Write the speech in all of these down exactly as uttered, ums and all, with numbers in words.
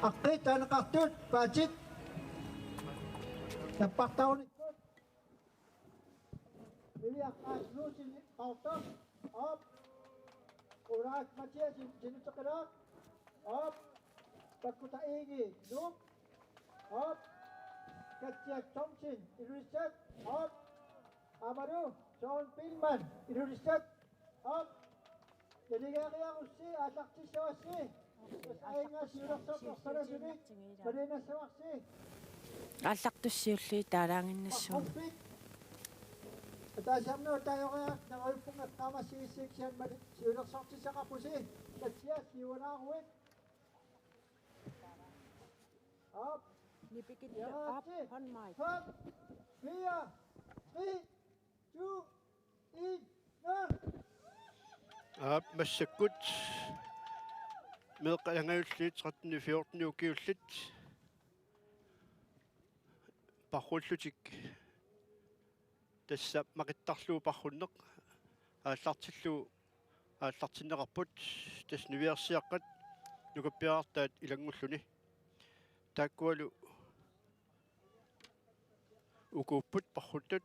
Aqqit taaneqartut paatit. Nappartaarunikkut. Niviaq Aas Knudsen Qaqortoq. Op. Ulrik Mathiassen Sinuteqilaaq. Op. Pakkutaq Egede Nuuk. Op. Katja Thomsen Ilulissat. Op. Aammalu Søren Biilmann Ilulissat. Op. Delegeeriarussi aallartissavassi. Tassa aajuna siulersortorpalasunik malinnassavarsi. Aallartussat siulliit taalaaginnassuunga. Parruffik. Ataasiarnut taajoriarnerujuppunga eqqaamassigissiuk kisianni mali siulersortissaqarpusi. Tatsiaq siuanaaruit. Op. Nipikitta op, hånd mic. Fem, fire, tre, to, en, nul. Aap, massakkut meeqqat angajulliit tretten fjorten ukiullit parrullutik tassa maqittarlugu parrunneq aallartillugu aallartinneqarput, tassa niviarsiaqqat nukappiarartaat ilanngulluni. Taakkualu ukuupput parruttut: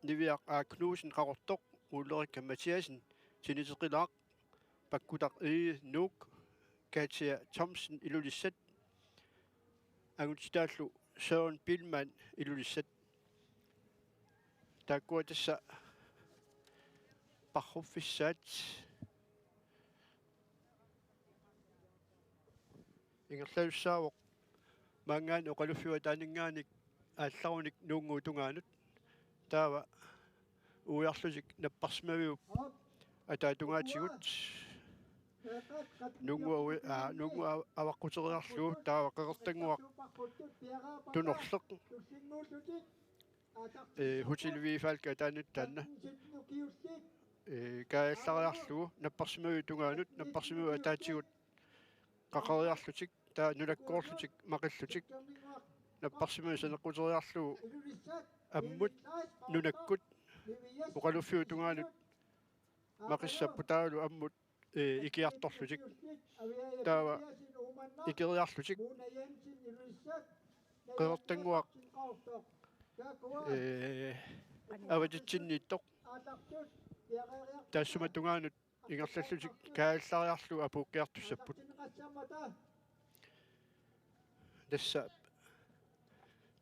Niviaq A. Knudsen Qaqortoq, Ulrikka Mathiassen Sinuteqilaaq, Pakkutaq Egede Nuuk, Katja Thomsen Ilulissat, angutitaallu Søren Biilmann Ilulissat. Taakkua tassa parruffissaat. Ingerlasussaavoq maanngaanniit oqaluffiup ataaninngaanniit aallarunik nuunnguup tungaanut. Taava uiarlutik napparsimaviup ataatungaatigut. Nuunnguaq ui-, aa, nuunnguaq av-, avaqquteriarlugu, taava qeqertannguaq tunorleq. Ee, Hotel Viifalka ataanut taanna. Ee, kaajallariarlugu napparsimaviup tungaanut, napparsimaviup ataatigut qaqeriarlutik, taava nunakkoorlutik maqillutik, napparsimaviup saneqquteriarlugu ammut nunakkut oqaluffiup tungaanut maqissapput, taavalu ammut, ee, ikiartorlutik. Taava ikeriarlutik. Qeqertannguaq, ee, avatitsinniittoq. Taassuma tungaanut ingerlallutik kaajallariarlugu apuukkiartussapput. Tassa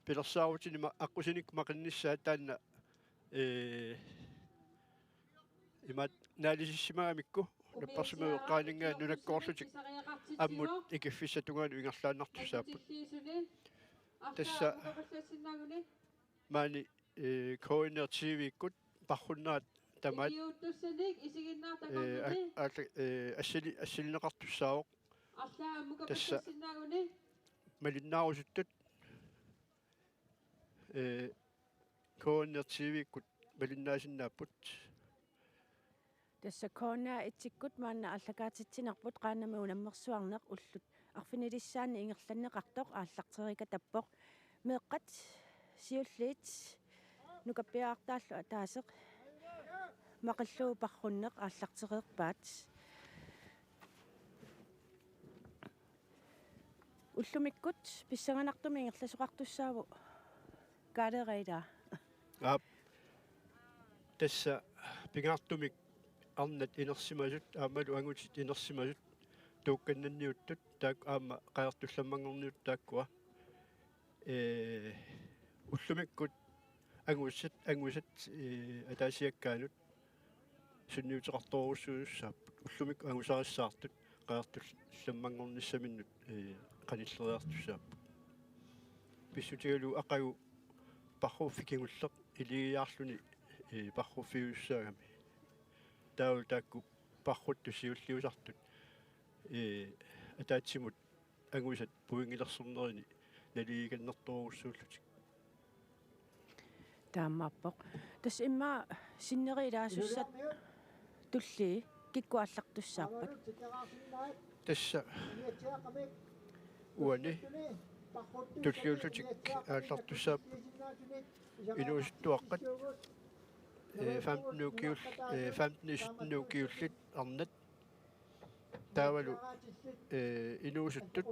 pilersaarutini ma-, aqqusinik maqinnissaat taanna, ee, imaat naalisissimagamikku napparsimaviup eqqaaninngaanniit nunakkoorlutik ammut ikiffissap tungaanut ingerlaannartussaapput. Tassa maani, ee, K N R T V-kkut parrunnerat tamaat, ee, a-, a-, ee, assili-, assilineqartussaavoq. Tassa malinnaarusuttut, ee, K N R T V-kkut malinnaasinnaapput. Tassa K N R et-ikkut maanna aallakaatitsinerput Qaannami unammersuarneq ullut arfinilissaanni ingerlanneqartoq aallartereerikatappoq. Meeqqat siulliit nukappiarartaallu ataaseq maqillugu parrunneq aallartereerpaat. Ullumikkut pissanganartumik ingerlasoqartussaavoq Kaaleeraq, ilaa? Aap. Tassa pingaartumik arnat inersimasut aammalu angutit inersimasut tuukkannanniuttut, taakku aamma qajartullammanngorniuttut taakkua. Ee, ullumikkut angusat, angusat, ee, ataasiakkaanut sunniuteqartorujussuussaapput. Ullumikkut angusarissaartut qajartullammanngornissaminnut, ee, qanilleriartussaapput. Pissutigalugu aqagu parruffik kingulleq iligiiaarluni, ee, parruffiusussaagami. Taavalu taakku parruttut siulliusartut, ee, ataatsimut angusat pointilersornerini naligiikannertorujussuullutik. Taamaappoq. Tassa immaqa sinneri ilaasussat tullii kikkut aallartussaappat? Tassa uani tulliullutik aallartussaapput inuusuttuaqqat, ee, femten ukiul-, ee, femten sytten ukiullit arnat. Taavalu, eh, inuusuttut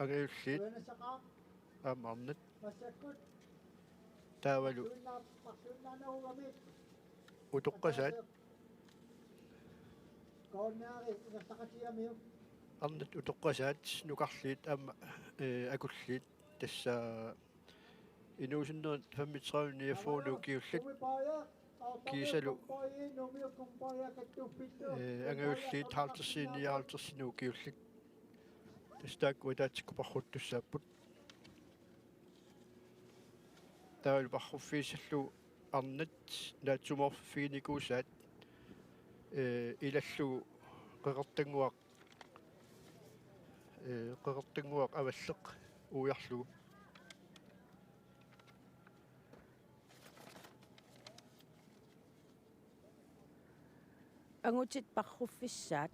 angajulliit aamma arnat. Taavalu utoqqasaat. Arnat utoqqasaat nukarliit aamma, eh, akulliit tassa inuusunnerit femogtredive niogfyrre ukiullit kiisalu, eh, angajulliit halvtredsinik nioghalvtredsinik ukiullit. Tassa taakku ataatsikkut parruttussaapput. Taavalu parruffigissallugu arnat naatsumorfiffiginikuusaat, eh, ilallugu qeqertannguaq, eh, qeqertannguaq avalleq uiarlugu. Angutit parruffissaat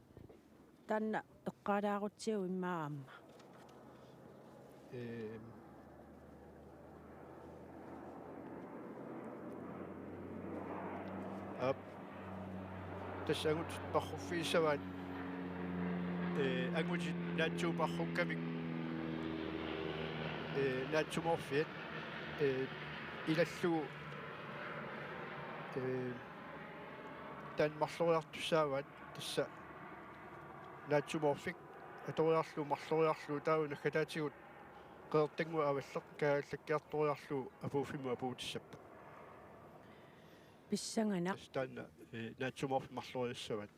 taanna eqqaalaarutsigu immaqa aamma. Ehm. Aap. Tassa angutit parruffigissavaat, eh, angutit naatsuup parrukkamik, eh, naatsumorfiat, eh, ilallugu, eh, taanna marloriartussaavaat tassa naatsumorfik atoriarlugu marloriarlugu taava naggataatigut qeqertannguaq avalleq kaajallakkiartoriarlugu apuuffimmut apuutissappat. Pissanganaq. Tassa taanna, eh, naatsumorfik marloriassavaat.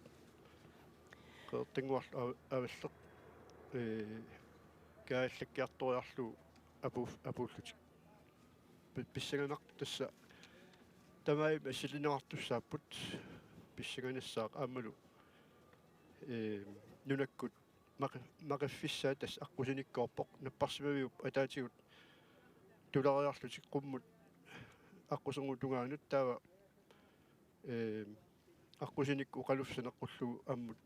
Qeqertannguarlu av-, avalleq, eh, kaajallakkiartoriarlugu apuuf-, apuullutik. Pi-, pissanganaq tassa tamarmik assilineqartussaapput pissanganassaaq aammalu, eh, nunakkut maqi-, maqiffissaat tassa aqqusinikkoorpoq napparsimaviup ataatigut tulariarlutik qummut aqquserngup tungaanut taava, eh, aqqusinikkut oqaluffiit saneqqullugu ammut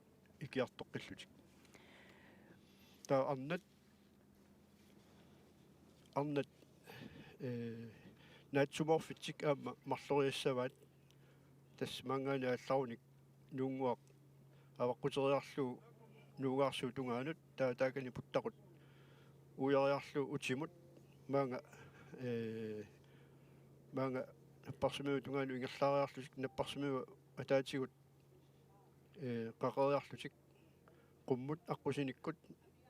ikiartoqqillutik. Taava arnat, arnat, eh, naatsumorfitsik aamma marloriassavaat tassa maanngaanniit aallarunik nuunnguaq avaqquteriarlugu nuugaarsuup tungaanut taava taakani puttaqut uiariarlugu utimut maanga, eh, maanga napparsimaviup tungaanut ingerlaariarlutik napparsimaviup ataatigut, eh, qaqeriarlutik qummut aqqusinikkut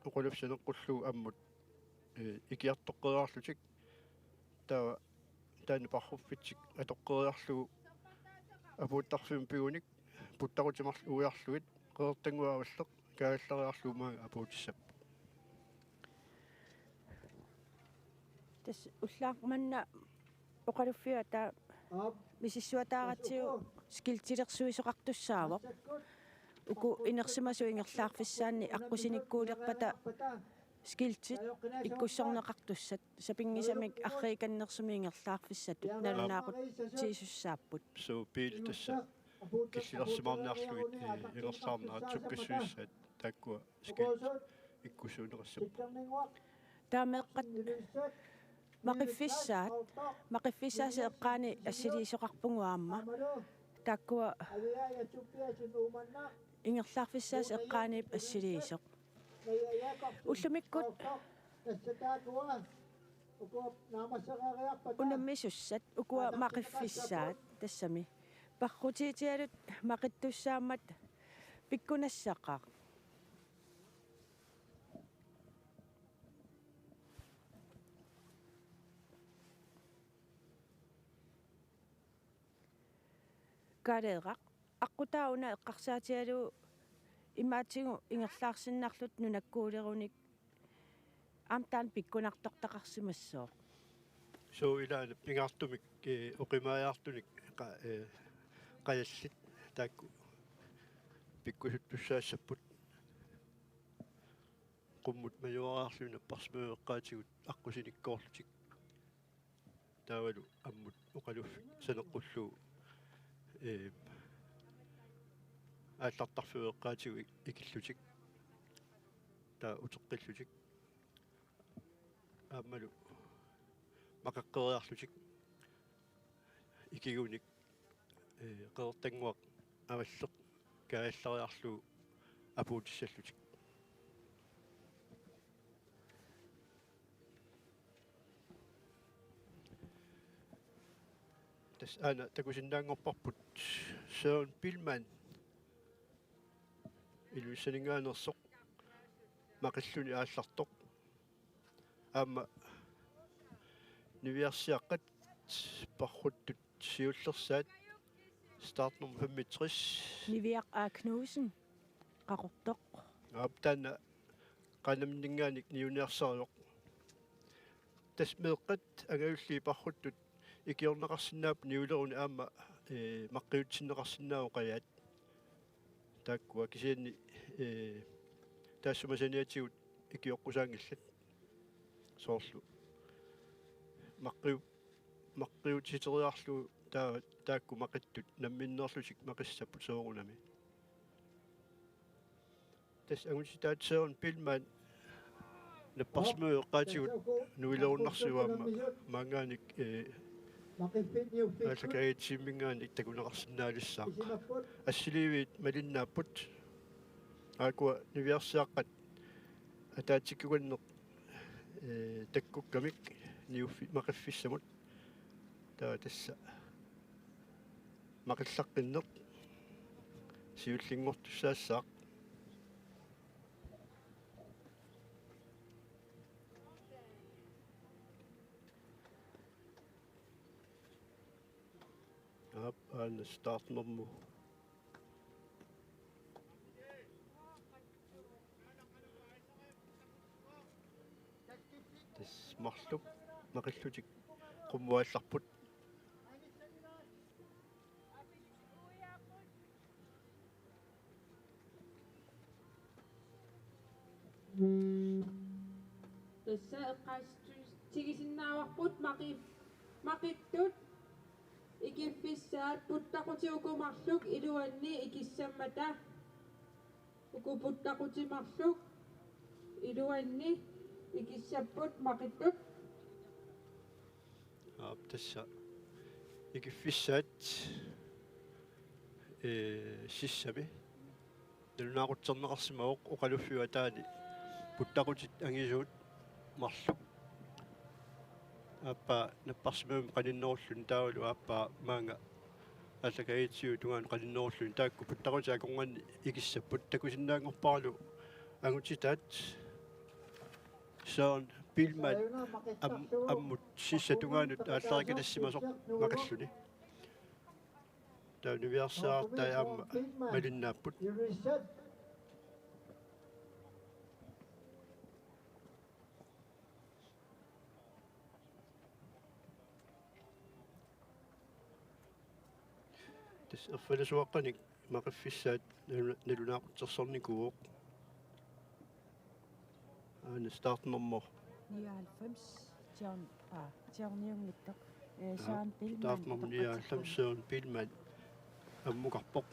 oqaluffiit saneqqullugu ammut, eh, ikiartoqqeriarlutik taava taanna parruffitsik atoqqeriarlugu apuuttarfimmut pigunik puttaqutinik marluk uiarlugit qeqertannguaq avalleq kaajallariarlugu maanga apuutissappat. Tassa ullaaq manna oqaluffiup ataa misissuataaratsigu skiltilersuisoqartussaavoq. Uku inersimasut ingerlaarfissaanni aqqusinikkuulerpata skiltit ikkussorneqartussat sapinngisamik arriikannersumik ingerlaarfissatut nalunaaqutsiisussaapput. Suu, biilit tassa killilersimaarniarlugit, eh, ingerlaarnerat sukkassuissaat taakkua skiltit ikkussuunneqassapput. Taameeqqat maqiffissaat, maqiffissaasut eqqaani assiliisoqarpugut aamma. Taakkua ingerlaarfissaasut eqqaaniippoq assiliisoq. Ullumikkut unammisussat ukua maqiffissaat tassami. Parrutiitigalugu maqittussaammat pikkunassaqaaq. Kaaleeraq, aqqutaa una eqqarsaatigalugu imaatigut ingerlaarsinnarluta nunakkuulerunik aamma taanna pikkunartortaqarsimassooq. Suu, ilaanni pingaartumik, eh, oqimaajaartunik qa-, eh, qajallit taakku pikkusuttussaassapput. Qummut majuariarlugit napparsimaveeqqaatigut aqqusinikkoorlutik. Taavalu ammut oqaluffiit saneqqullugu, eh, aallartarfiup eqqaatigut ikillutik. Taava uteqqillutik. Aammalu maqeqqeriarlutik. Ikigunik, eh, qeqertannguaq avalleq kaajallariarlugu apuutissallutik. Tassa aana takusinnaanngorparput Søren Biilmann Ilulissaninngaanneersoq maqilluni aallartoq. Aamma niviarsiaqqat parruttut siullersaat, startnummer femogtres. Niviaq A. Knudsen, Qaqortoq. Aap, taanna Qaanaminninngaanniit niuniarsarivoq. Tassa meeqqat angajulliit parruttut ikiorneqarsinnaapput niuleruni aamma, ee, maqqiutsinneqarsinnaavoq qajaat. Taakkua kisianni, ee, taassuma saniatigut ikioqqusaanngillat. Soorlu maqqiu-, maqqiutsiteriarlugu taa-, taakku maqittut namminneerlutik maqissapput soorunami. Tassa angutitaat Søren Biilmann napparsimmaviup eqqaatigut nuilerunnarsivoq aamma maanngaanniit, ee, aallakaatitsivimminngaanniit takuneqarsinnaalissaaq. Assiliiviit malinnaapput. Aakkua niviarsiaqqat ataatsikuganneq, ee, takkukkamik niuffi-, maqiffissamut. Taava tassa maqillaqqinneq siullinngortussaassaaq. Aap, aana startnummer. Tassa marluk maqillutik qummuallarput. Tassa eqqaasitsisitigisinnaasarput maqi-, maqittut ikiffissaat puttaqutit uku marluk iluanni ikissammata. Uku puttaqutit marluk iluanni ikissapput maqittut. Aap, tassa ikiffissaat, ee, sissami nalunaaqutserneqarsimavoq oqaluffiup ataani puttaqutit angisuut marluk. Aappaa napparsimmavimmi qaninnerulluni taavalu aappaa maanga aallakaatitsiviup tungaanut qaninnerulluni taakku puttaqutit akornanni ikissapput. Takusinnaanngorparalu angutitaat Søren Biilmann am-, ammut sissap tungaanut aallarikittassimasoq maqilluni. Taava niviarsiaqqat aamma malinnaapput. Tassa erfalasuaqqanik maqiffissaat nalu-, nalunaaqutsersornikuuvoq. Aana startnummer nioghalvfems, John, ah, John Jungitok. Eh, Søren Biilmann. Startnummer nioghalvfems, Søren Biilmann. Ammukarpoq.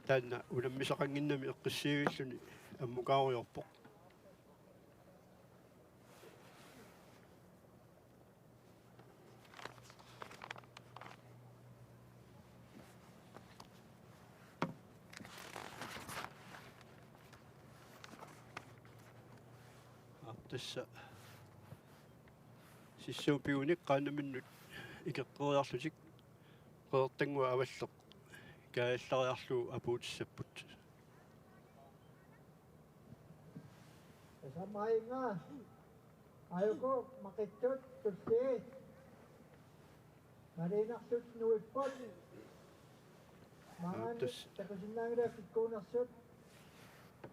Taanna unammisaqannginnami eqqissiivilluni ammukaarujoorpoq. Aap, tassa sissamut pigunik qaannaminnut ikeqqeriarlutik Qeqertannguaq Avalleq kaajallariarlugu apuutissapput. Tasamaainga ajuku maqittut tulliit maliinnarlutik nuipput. Maangaanniit takusinnaanngilaat kikkuunersut.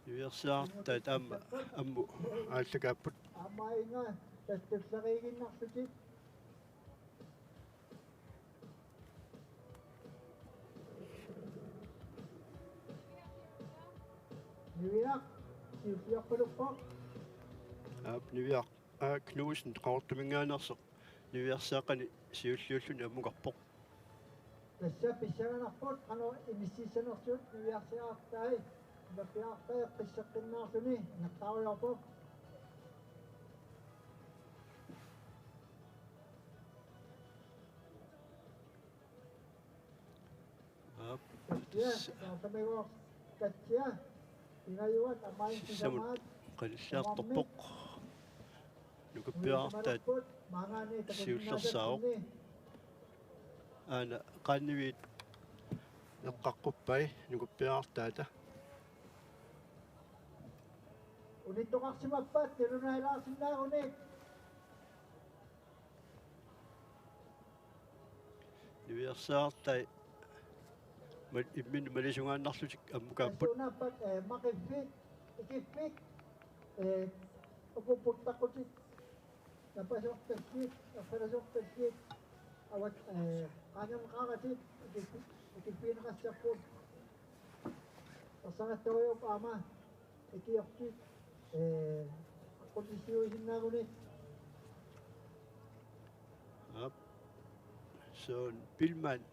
Niviarsiaqqat aamma ammut aallakaapput. Aamma inga tassa tulleriiginnarlutik. Niviaq siulliorpaluppoq. Aap, Niviaq A. Knudsen Qaqortuminngaanneersoq niviarsiaqqani siulliulluni ammukarpoq. Tassa pissanganarpoq qanoq inississanersut niviarsiartai, niviarsiartai eqqisseqqinnaarluni ingerlaarujoorpoq. Tassa. Sissamut qanilliartorpoq. Nukappiartaat siullersaavoq. Aana Qaannaviit eqqaqquppai nukappiartaata. Unittoqarsimappat, nalunaajallaarsinnaagunik. Niviarsiartai mal-, imminnut malisungaannarlutik ammukaapput. Tassuunaappat, eh, Maqiffik, Ikiffik, eh, uku puttaqutit, napasortassit, erfalasortassit, avat, eh, qaangerneqaratik, Ikiffi-, Ikiffigineqassapput. Ersarissorujuuvoq aamma. Ikiortit, eh, aqqutissiuisinnaagunik. Aap. Søren Billmann.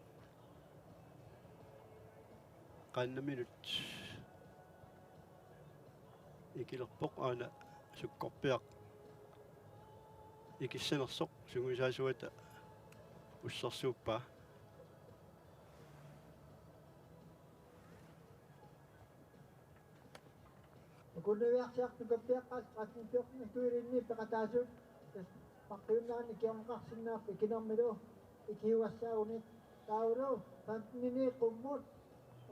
Qaannaminut ikilerpoq aana sukkorpiaq ikissanersoq sungiusaasuata ussersuuppaa. Uku niviarsiartut nukappiaqqat tretten fjorten-ituilinni peqataasut, tassa paqqiunnerani ikiorneqarsinnaapput ikinermilu ikiugassaagunik, taavalu femten-ini qummut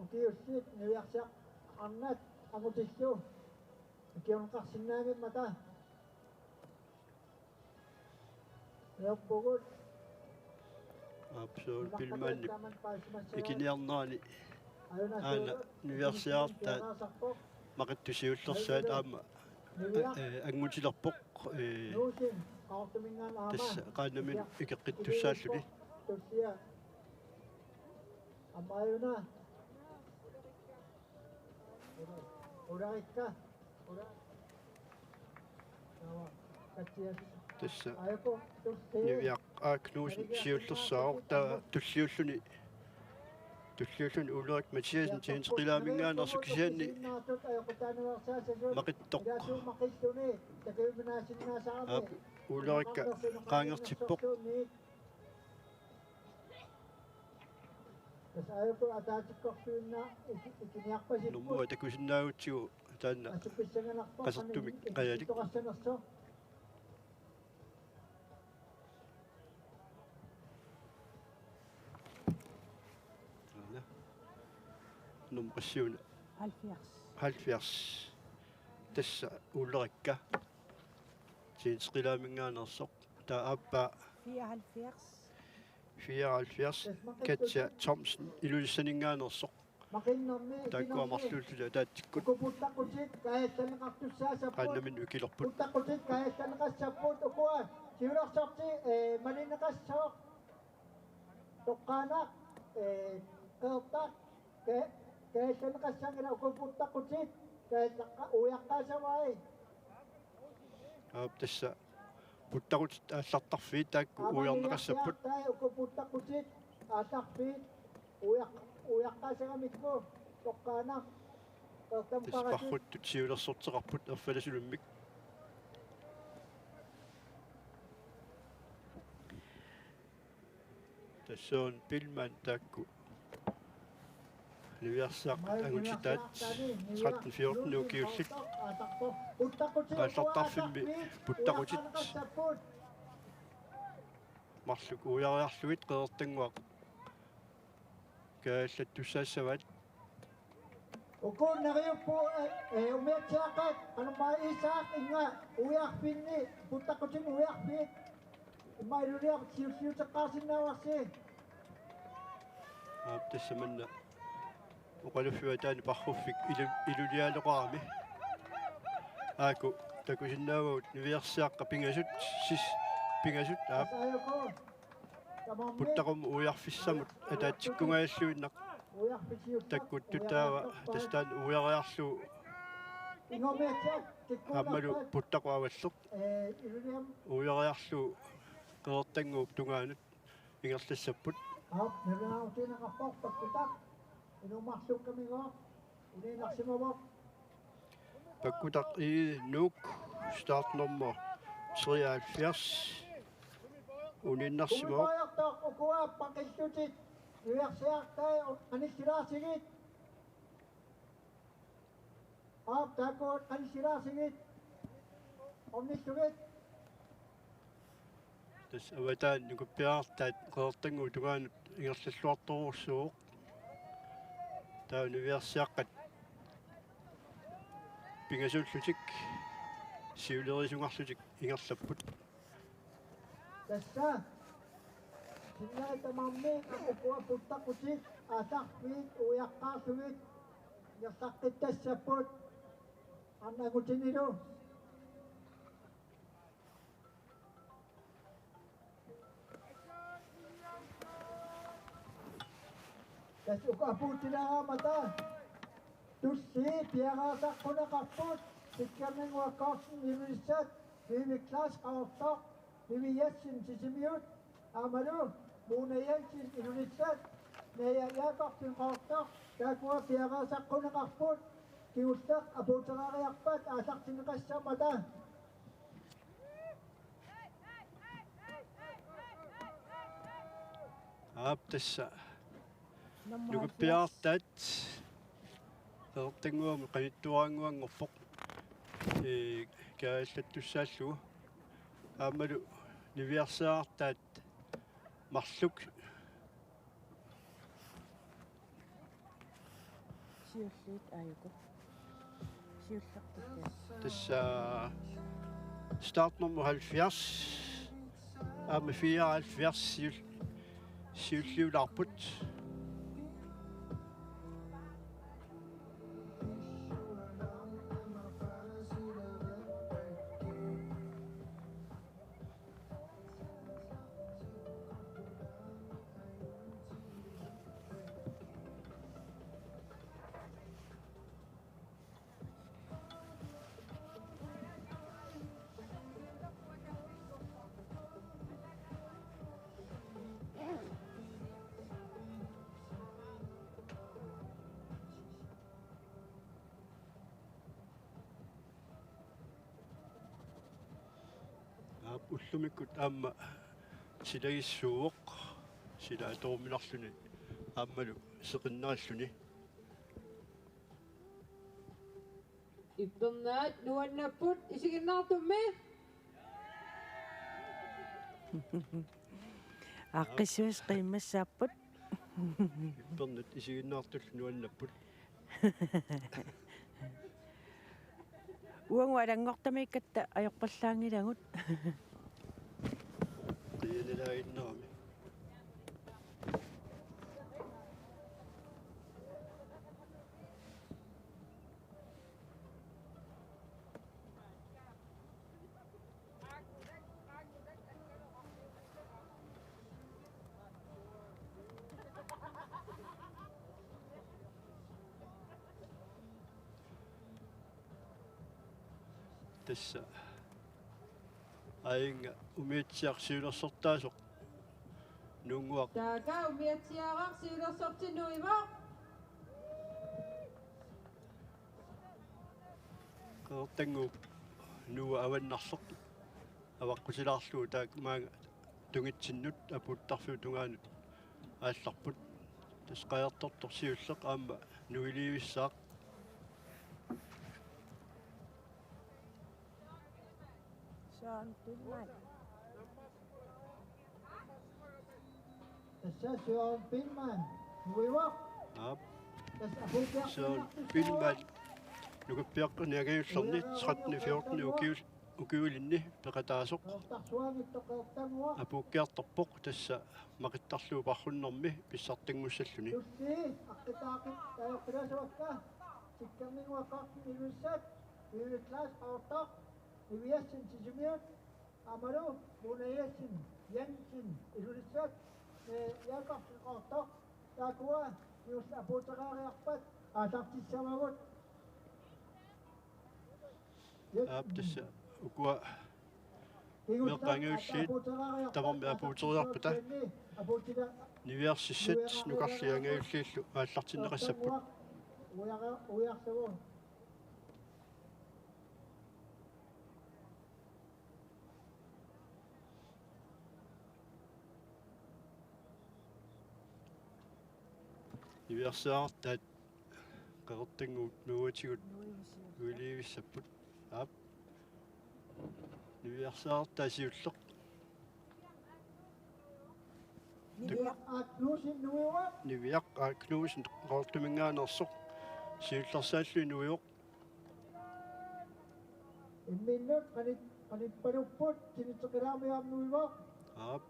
ukiussit niviarsiaq arnat angutillu ikiorneqarsinnaanngimmata. Aap, Søren Billmannip ikiniarnerani aana niviarsiartaat Maqittup siullersaat aamma, eh, angutilerpoq, eh, tassa Qaannaminut ikeqqittussaalluni. Tassa Niviaq A. Knudsen siullersaavoq, taava tulliulluni, tulliulluni Ulrik Mathiassen Teenseqilaaminngaanneersoq, kisianni Maqittoq. Aap, Ulrikka qaangertippoq. Tassa aajuku ataatikkorpiunna iki-, ikiniarpasipput. Nummerit takusinnaagutsigu taanna assupissanganarpoq qasartumik qajalik. Ikiortoqassanersoq. Aana. Nummer syv. Halvfjerds. Halvfjerds. Tassa Ulrikka. Teenseqilaaminngaanneersoq. Taava aappaa. Fireoghalvfjerds. Fireoghalvfjerds. Katja Thomsen Ilulissaninngaanneersoq. Taakku aamma marluullutik ataatsikkut. Uku puttaqutit kaajallanneqartussaassapput. Qaannaminut ikilerput. Puttaqutit kaajallanneqassapput ukua. Siulersorti, eh, malinneqassaaq. Toqqaannaq, eh, Qeqertaq, ka-, kaajallanneqassanngilaq, uku puttaqutit kaajallaqqa-, ujaqqaassavai. Aap, tassa puttaqutit aallartarfiit taakku ujarneqassapput. Uku puttaqutit aallarfiit ujaq-, ujaqqaassagamikku toqqaannaq. Tassa parruttut siulersorteqarput erfalasulimmik. Tassa Søren Billmann taakku. Niviarsiaqqat angutitaat tretten fjorten ukiullit. Aallartarfimmi puttaqutit. Marluk uujariarlugit Qeqertannguaq kaajallattussaassavaat. Uku neriuppu, eh, eh, umiatsiaaqqat, qanormaa Isak, inga ujarfinni, puttaqutinni ujarfiit. Immaqa Iluliaq siulliuteqqaarsinnaavarsi. Aap, tassa manna oqaluffiup ataani parruffik ilu-, iluliaaloqarami. Aaku takusinnaavagut niviarsiaqqat pingasut, sis pingasut, aap. Tassa aajuku. Puttaqummut ujarfissamut ataatsikkungajalluinnaq. Takkuttut taava tassa taanna uujariarlugu. Aammalu puttaqu avalleq. Uujariarlugu Qeqertannguup tungaanut ingerlassapput. Pakkutaq I. Nuuk, startnummer treoghalvfjerds. Uniinnarsimavoq. Ukua paqillutit. Niviarsiartaat anillilaarsigit. Aap, taakku anillilaarsigit. Ornillugit. Tassa avataan nukappiartaat Qeqertannguup tungaanut ingerlalluartorujussuuvoq. Taava niviarsiaqqat pingasuullutik siuleriisungarlutik ingerlapput. Tassa. Sinnaat tamarmik ukua puttaqutit aallarfiit uiaqqaarlugit ingerlaqqittassapput. Arnangutinilu. Tassa uku apuutsilaammata. Tulliit piareersaqquneqarput, Tikkerminnguaq Kortsen Ilulissat, Vivi Klaas Qaqortoq, Vivi Jessen Sisimiut, aammalu Mona Jensen Ilulissat, Naja Jakobsen Qaqortoq, taakkua piareersaqquneqarput, kingulleq apuutereeriarpat aallartinneqassammata. Aap, tassa. Nummer halvfjerds. Nukappiartaat Qeqertannguamut qanittuaraannguanngorpoq. Ee, kaajallattussaallugu. Aammalu niviarsiartaat marluk. Siulliit aajuku. Siullertut. Tassa startnummer halvfjerds. Aamma fireoghalvfjerds siul-, siulliulaarput. Aap, ullumikkut aamma silagissuuvoq, sila atoruminarluni aammalu seqinnarilluni. Ippernaat nuannapput isiginnaartummi. Aaqqissuussat qiimmassaapput. Ippernaat isiginnaartullu nuannapput. Uagut alanngortamiikkatta ajorpallaanngilagut. Qianilaaginnarami. Tassa. Aajuna umiatsiaq siulersortaasoq Nuunnguaq. Taaka umiatsiaraq siulersortinnuivoq. Qeqertannguup Nuua avannarleq avaqqutilaarlugu taakku maanga tungitsinnut apuuttarfiup tungaanut aallarput. Tassa qajartortoq siulleq aamma nuilivissaaq. Søren Billmann. Tassa Søren Billmann. Nuivoq. Aap. Tassa apuukkiartuinnartussaavat. Søren Billmann. Nukappiaqqani angajullerni tretten fjorten ukiul-, ukiulinni peqataasoq. Qeqertarsuaanngitsoq Qeqertannguaq. Apuukkiartorpoq tassa maqittarlugu parrunnermi pissartanngussalluni. Tulliit aqqutaaqit taajorpilaassuakka. Tikkerminnguaq Kortsen Ilulissat. Vivi Klaas Qaqortoq. Niviarsiartaat Sisimiut. Aammalu Mona Jensen, Jensen, Ilulissat, ee, Jakobsen Qaqortoq, taakkua kingulleq apuutereeriarpat aallartissavagut. Aap, tassa ukua meeqqat angajulliit tamarmik apuutereeriarpata. Niviarsissat nukarliit angajulliillu aallartinneqassapput. Uiarlugu. Niviarsiartaat qeqertannguup nuuatigut nuilivissapput. Aap. Niviarsiartaat siulleq. Niviaq A. Knudsen nuivoq. Niviaq A. Knudsen Qaqortuminngaanneersoq siullersaalluni nuivoq. Imminnut qanit-, qanitpalupput, sinitseqilaarmiaam nuivoq. Aap.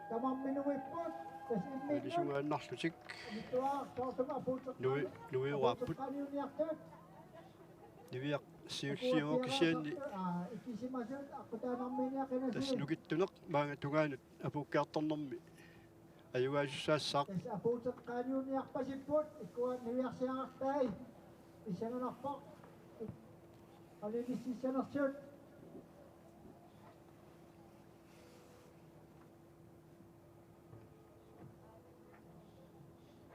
Tamarmik nuipput, tassa imminnut. Ilisungaannarlutik. Mittuaartoortuma apuuteqqaani-, Nui-, nuiuaapput. Apuuteqqaaniuniartut. Niviaq siulliuvoq kisianni. Aa, ikisimasut aqqutaanarmiiniaqinasui. Tassa nukittuneq maanga tungaanut apuukkiartornermi ajugaasussaassaaq. Tassa apuuteqqaaniuniarpasipput, ikkua niviarsiarartai. Pissanganarpoq. Qanilississanersut.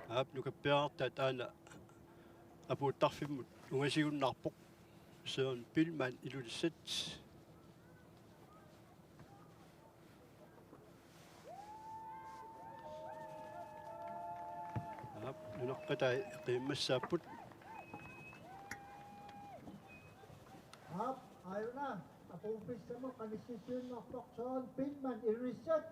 Aap, nukappiarartaat aana apuuttarfimmut ungasigunnaarpoq. Søren Billmann, Ilulissat. Aap, nunaqqatai qiimmassaapput. Aap, aajuna apuuffissamut qanillissiinnarpoq Søren Billmann, Ilulissat.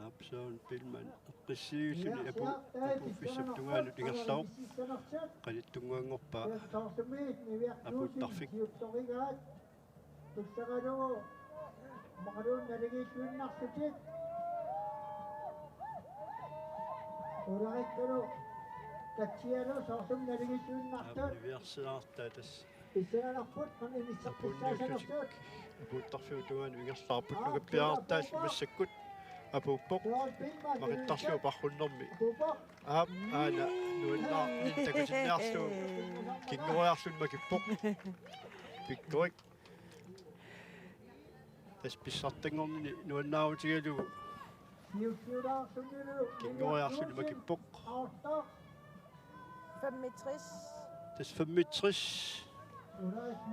Aap, Søren Billmann eqqissiivilluni apu-, apuuffissap tungaanut ingerlavoq. Qanittunnguanngorpa apuuttarfik. Tussagalugu maqaluun naligiilluinnarlutik. Ularikkalu Katsialu soorlumi naligiilluinnartut. Aap, niviarsiarartaat tassa. Pissanganarput, qanillisseqqissaasanersut. Apuuttarfiup tungaanut ingerlaarput, nukappiarartaat massakkut apuuppoq. Maqittarlugu parrunnermi. Aap, aana nuannaarluni takutinniarlugu. Kingoriarluni makippoq. Pikkorik. Tassa pissartanngornini nuannaarutigalugu. Kingoriarluni makippoq. Femogtres. Tassa femogtres.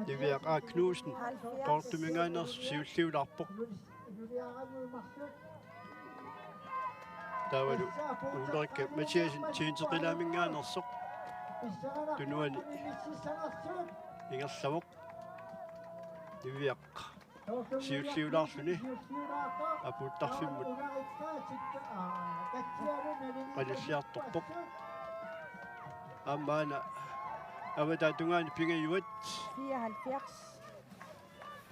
Niviaq A. Knudsen. Halvfjerds. Qaqortuminngaanneersoq siulliulaarpoq. Taavalu Ulrikka Mathiassen Tiniteqilaaminngaanneersoq. Tunuani ingerlavoq. Niviaq siulliulaarluni apuuttarfimmut qanilliartorpoq. Aamma aana avataa tungaanut pingajuat. Fireoghalvfjerds.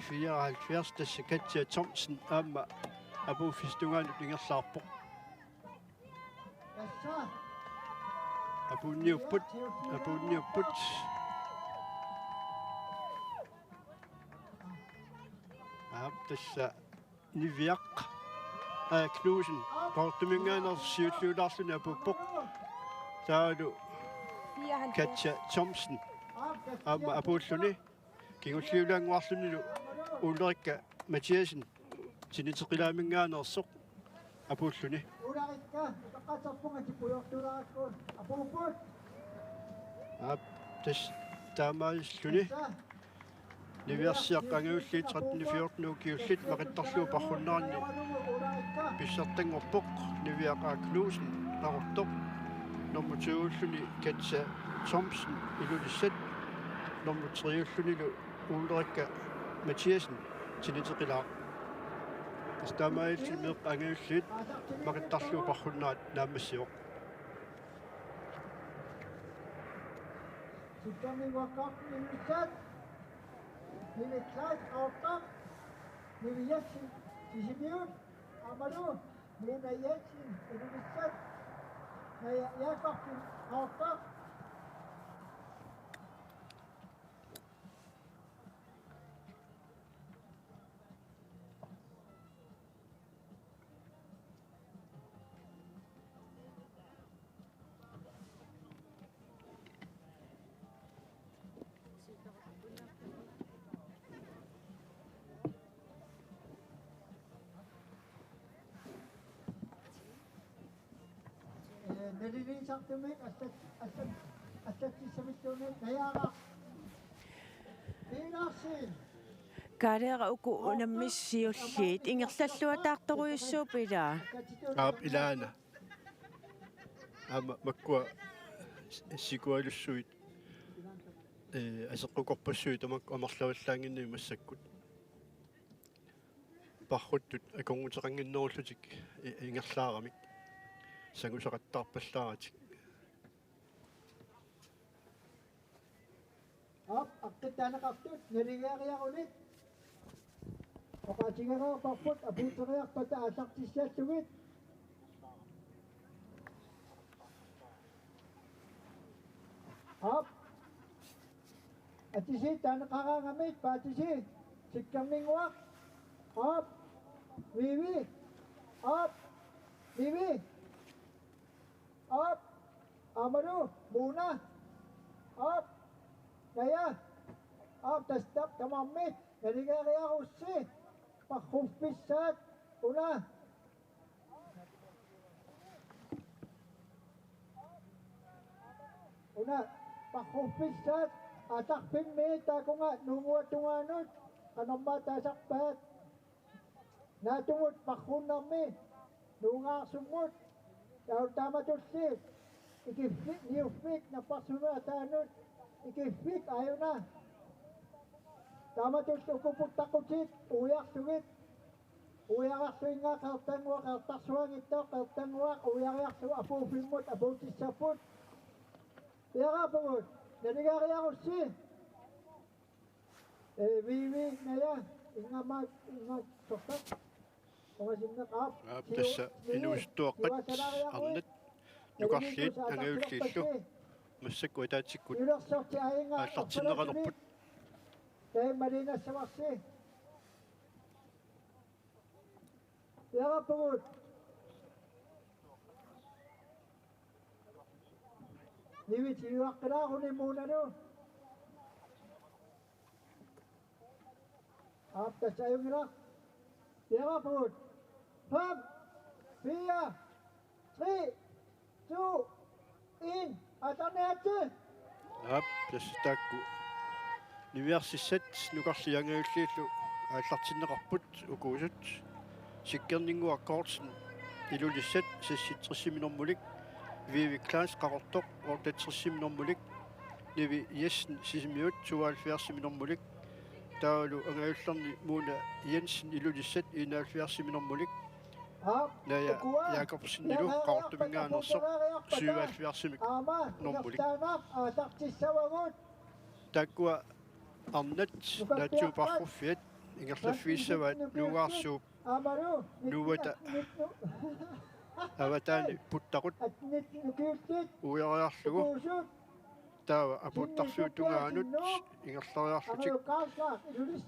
Fireoghalvfjerds, tassa Katja Thomsen aamma apuuffissap tungaanut ingerlaarpoq. Apuunniupput, apuunniupput. Aap, tassa Niviaq A. Knudsen Qaqortuminngaanneersoq siulliulaarluni apuuppoq. Taavalu Katja Thomsen aamma apuulluni. Kingulliulaannguarlunilu Ulrikka Mathiassen Tiniteqilaaminngaanneersoq apuulluni. Ulrikka, utaqatsarpunga tipujortuularakku apuupput. Aap, tassa taamaalluni. Niviarsiaqqat angajulliit tretten fjorten ukiullit maqittarlugu parrunneranni pissartanngorpoq Niviaq A. Knudsen Qaqortoq. Nummer to-ulluni Katja Thomsen Ilulissat. Nummer tre-ullunilu Ulrikka Mathiassen Tiniteqilaaq. Tassa taamaalilluni meeqqat angajulliit maqittarlugu parrunnerat naammassivoq. Sittarniuaqqaarput Ilulissat. Nivi Kleist Qaqortoq. Nivi Jensen Sisimiut. Aammalu Nina Jensen Ilulissat. Naja Jakobsen Qaqortoq. Ee, naliliisartumik allat-, allat-, allatsissamilluunniit Najaaraq Petersen. Kaaleera uku unammisut siulliit ingerlalluataartorujussuupput ilaa? Aap, ilaana. Aamma makkua s-, sikualussuit, ee, aseqqukorpassuit tamakku amerlavallaannginnamik massakkut. Parruttut akornuteqannginnerullutik i-, ingerlaaramik. Sangusaqattaarpallaaratik. Aap, aqqit taaneqartut naligiiarunik. Oqaatigereerparput apuuteriarpata aallartissallugit. Aap. Atisi taaneqaraangamik, paatisi Sikkerninnguaq. Aap. Vivi. Aap. Vivi. Aap. Aammalu Muna. Aap. Naja. Aap, tassa tamarmik naligiiarussi. Parruffissaat una. Una parruffissaat aallarfimmi taakunga Nuunnguaq tungaanut qanormaa taasarpaat. Naatumut parrunnarmi Nuunngaarsummut, taava taamatulli Ikiffik, Niuffik napparsimmaviup ataanut, Ikiffik aajuna. Taamatulli uku puttaqutit uiarlugit. Uiariarluinnaq Qeqertannguaq, Qeqertarsuanngitsoq Qeqertannguaq, uiariarlugu apuuffimmut apuutissapput. Piaraapugut, naligiiarussi. Ee, Vivi, Naja, ingammik, ingammik, sortaq. Ungasinneq aap. Aap, tassa inuusuttuaqqat arnat nukarliit angajulliillu massakkut ataatsikkut aallartinneqalerput. Taimma liinassavarsi. Piaraapugut. Nivit iuaqqilaaruni Munalu. Aap, tassa ajunngilaq. Piaraapugut. Fem, fire, tre, to, en. Aallarniaritsi. Aap, tassa taakku. Niviarsissat nukarliit angajulliillu aallartinneqarput ukuusut. Sikkerninnguaq Kortsen Ilulissat seksogtresimi normulik. Vivi Klaas Qaqortoq otteogtresimi normulik. Nivi Jessen Sisimiut tooghalvfjerdsimi normulik. Taavalu angajullerni Muna Jensen Ilulissat enoghalvfjerdsimi normulik. Naja Jakobsenilu Qaqortuminngaanneersoq syvoghalvfjerdsimi normulik. Taakkua arnat naatsuu parruffiat ingerlaffigissavaat Nuunngaarsuup nuuata avataani puttaqut uiariarlugu. Taava apuuttarfiup tungaanut ingerlariarlutik.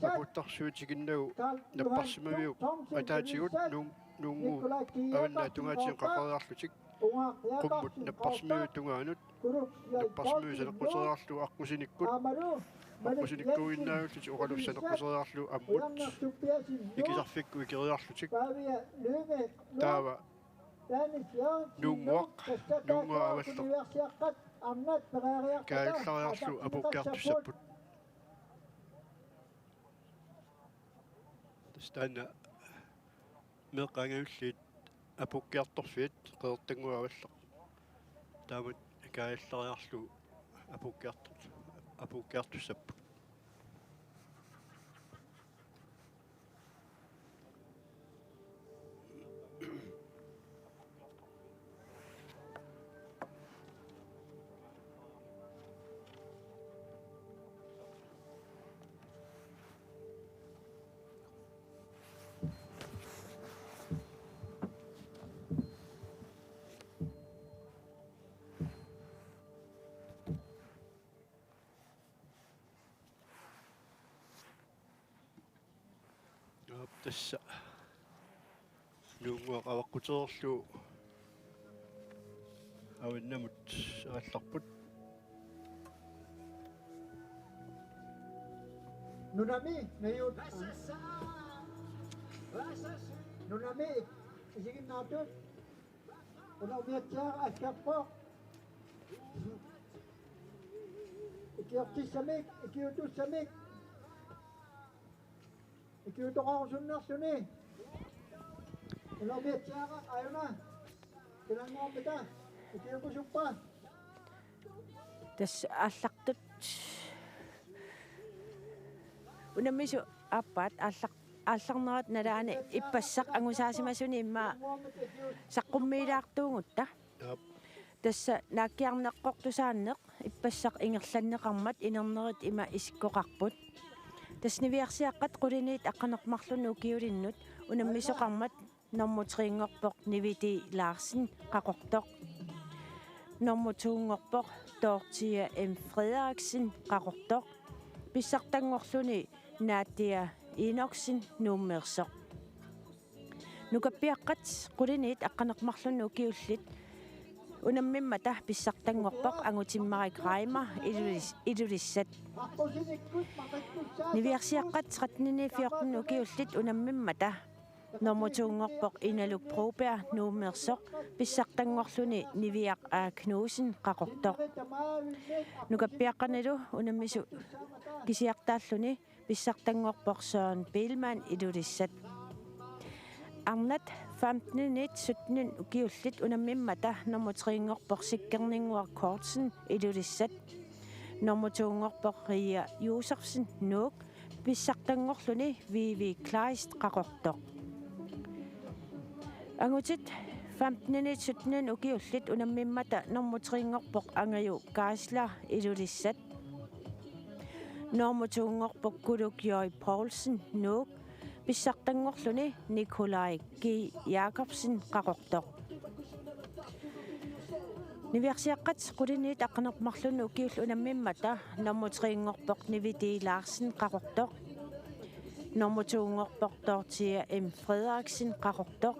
Apuuttarfiup tikinnagu napparsimmaviup ataatigut Nuun-, Nuunnguup avannaata tungaatigut qaqeriarlutik. Qummut napparsimmaviup tungaanut napparsimmaviup saneqquteriarlugu aqqusinikkut. Aqqusinikkuuginnaavillutik oqaluffik saneqquteriarlugu ammut. Ikisarfikkut ikeriarlutik. Taava Nuunnguaq, Nuunnguaq Avalleq. Kaajallariarlugu apuukkiartussapput. Tassa taanna meeqqat angajulliit apuukkiartorfiat Qeqertannguaq Avalleq. Taamatut kaajallariarlugu apuukkiartu-, apuukkiartussapput. Aap, tassa Nuunnguaq avaqqutereerlugu avannamut aallarput. Nunami, najut. Nunami isiginnaartut. Una umiatsiaq asserpoq. Ikiortissamik, ikiutussamik. Kiutoqarusunnerluni. Unammisiaqarpoq aajuna. Kinaanngorpita. Ikiukusuppa. Tassa aallartut unammisut aappaat aallaq-, aallarnerat nalaani ippassaq angusaasimasuni immaqa saqqummiilaartuugutta. Aap. Tassa naakkiarneqqortusaanneq ippassaq ingerlanneqarmat inernerit ima isikkoqarput. Tassa niviarsiaqqat quliniit aqqaneq-marlunnik ukiulinnut unammisoqarmat normu tre-nngorpoq Nivi D. Larsen, Qaqortoq. Normu to-nngorpoq Dorthea M. Frederiksen, Qaqortoq. Pissartanngorluni Nadia Enoksen, Nuummeersoq. Nukappiaqqat quliniit aqqaneq-marlunnik ukiullit unammimmata pissartanngorpoq Angutimmarik Reimer, Ilulis-, Ilulissat. Niviarsiaqqat tretten-iniit fjorten ukiullit unammimmata normu to-nngorpoq Inaluk Broberg, Nuummeersoq, pissartanngorluni Niviaq A. Knudsen, Qaqortoq. Nukappiaqqanilu unammisut kisiartaalluni pissartanngorpoq Søren Biilmann, Ilulissat. Arnat femten-iniit sytten ukiullit unammimmata normu tre-nngorpoq Sikkerninnguaq Kortsen, Ilulissat. Normu to-nngorpoq Ria Josefsen, Nuuk, pissartanngorluni Vivi Kleist, Qaqortoq. Angutit femten-iniit sytten ukiullit unammimmata normu tre-nngorpoq Angaju Geisler, Ilulissat. Normu to-nngorpoq Kuluk J. Poulsen, Nuuk, pissartanngorluni Nikolaj G. Jakobsen, Qaqortoq. Niviarsiaqqat quliniit aqqaneq-marlunnik ukiullit unammimmata normu tre-nngorpoq Nivi D. Larsen, Qaqortoq. Normu to-nngorpoq Dorthea M. Frederiksen, Qaqortoq.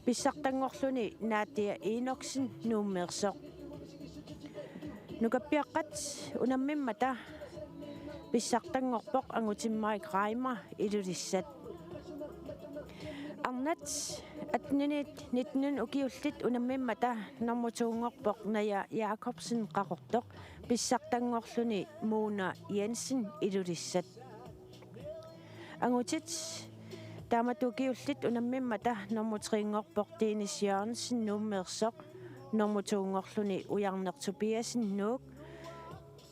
Pissartanngorluni Nadia Enoksen, Nuummeersoq. Nukappiaqqat unammimmata pissartanngorpoq Angutimmarik Reimer, Ilulissat. Arnat atten-iniit nitten ukiullit unammimmata normu to-nngorpoq Naja Jakobsen, Qaqortoq, pissartanngorluni Mona Jensen, Ilulissat. Angutit taamatut ukiullit unammimmata normu tre-nngorpoq Dennis Jørgensen, Nuummeersoq, normu to-nngorluni Ujarneq Tobiassen, Nuuk,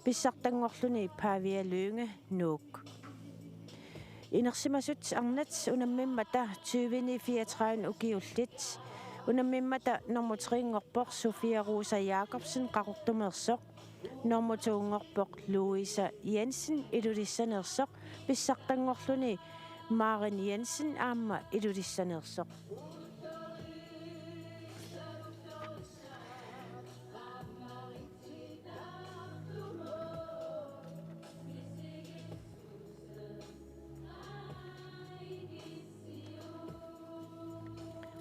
pissartanngorluni Pavia Lynge, Nuuk. Inersimasut arnat unammimmata tyve-ni fireogtredive ukiullit unammimmata normu tre-nngorpoq Sofia Rosa Jakobsen, Qaqortumeersoq, normu to-nngorpoq Louise Jensen, Ilulissaneersoq, pissartanngorluni Maren Jensen aamma Ilulissaneersoq.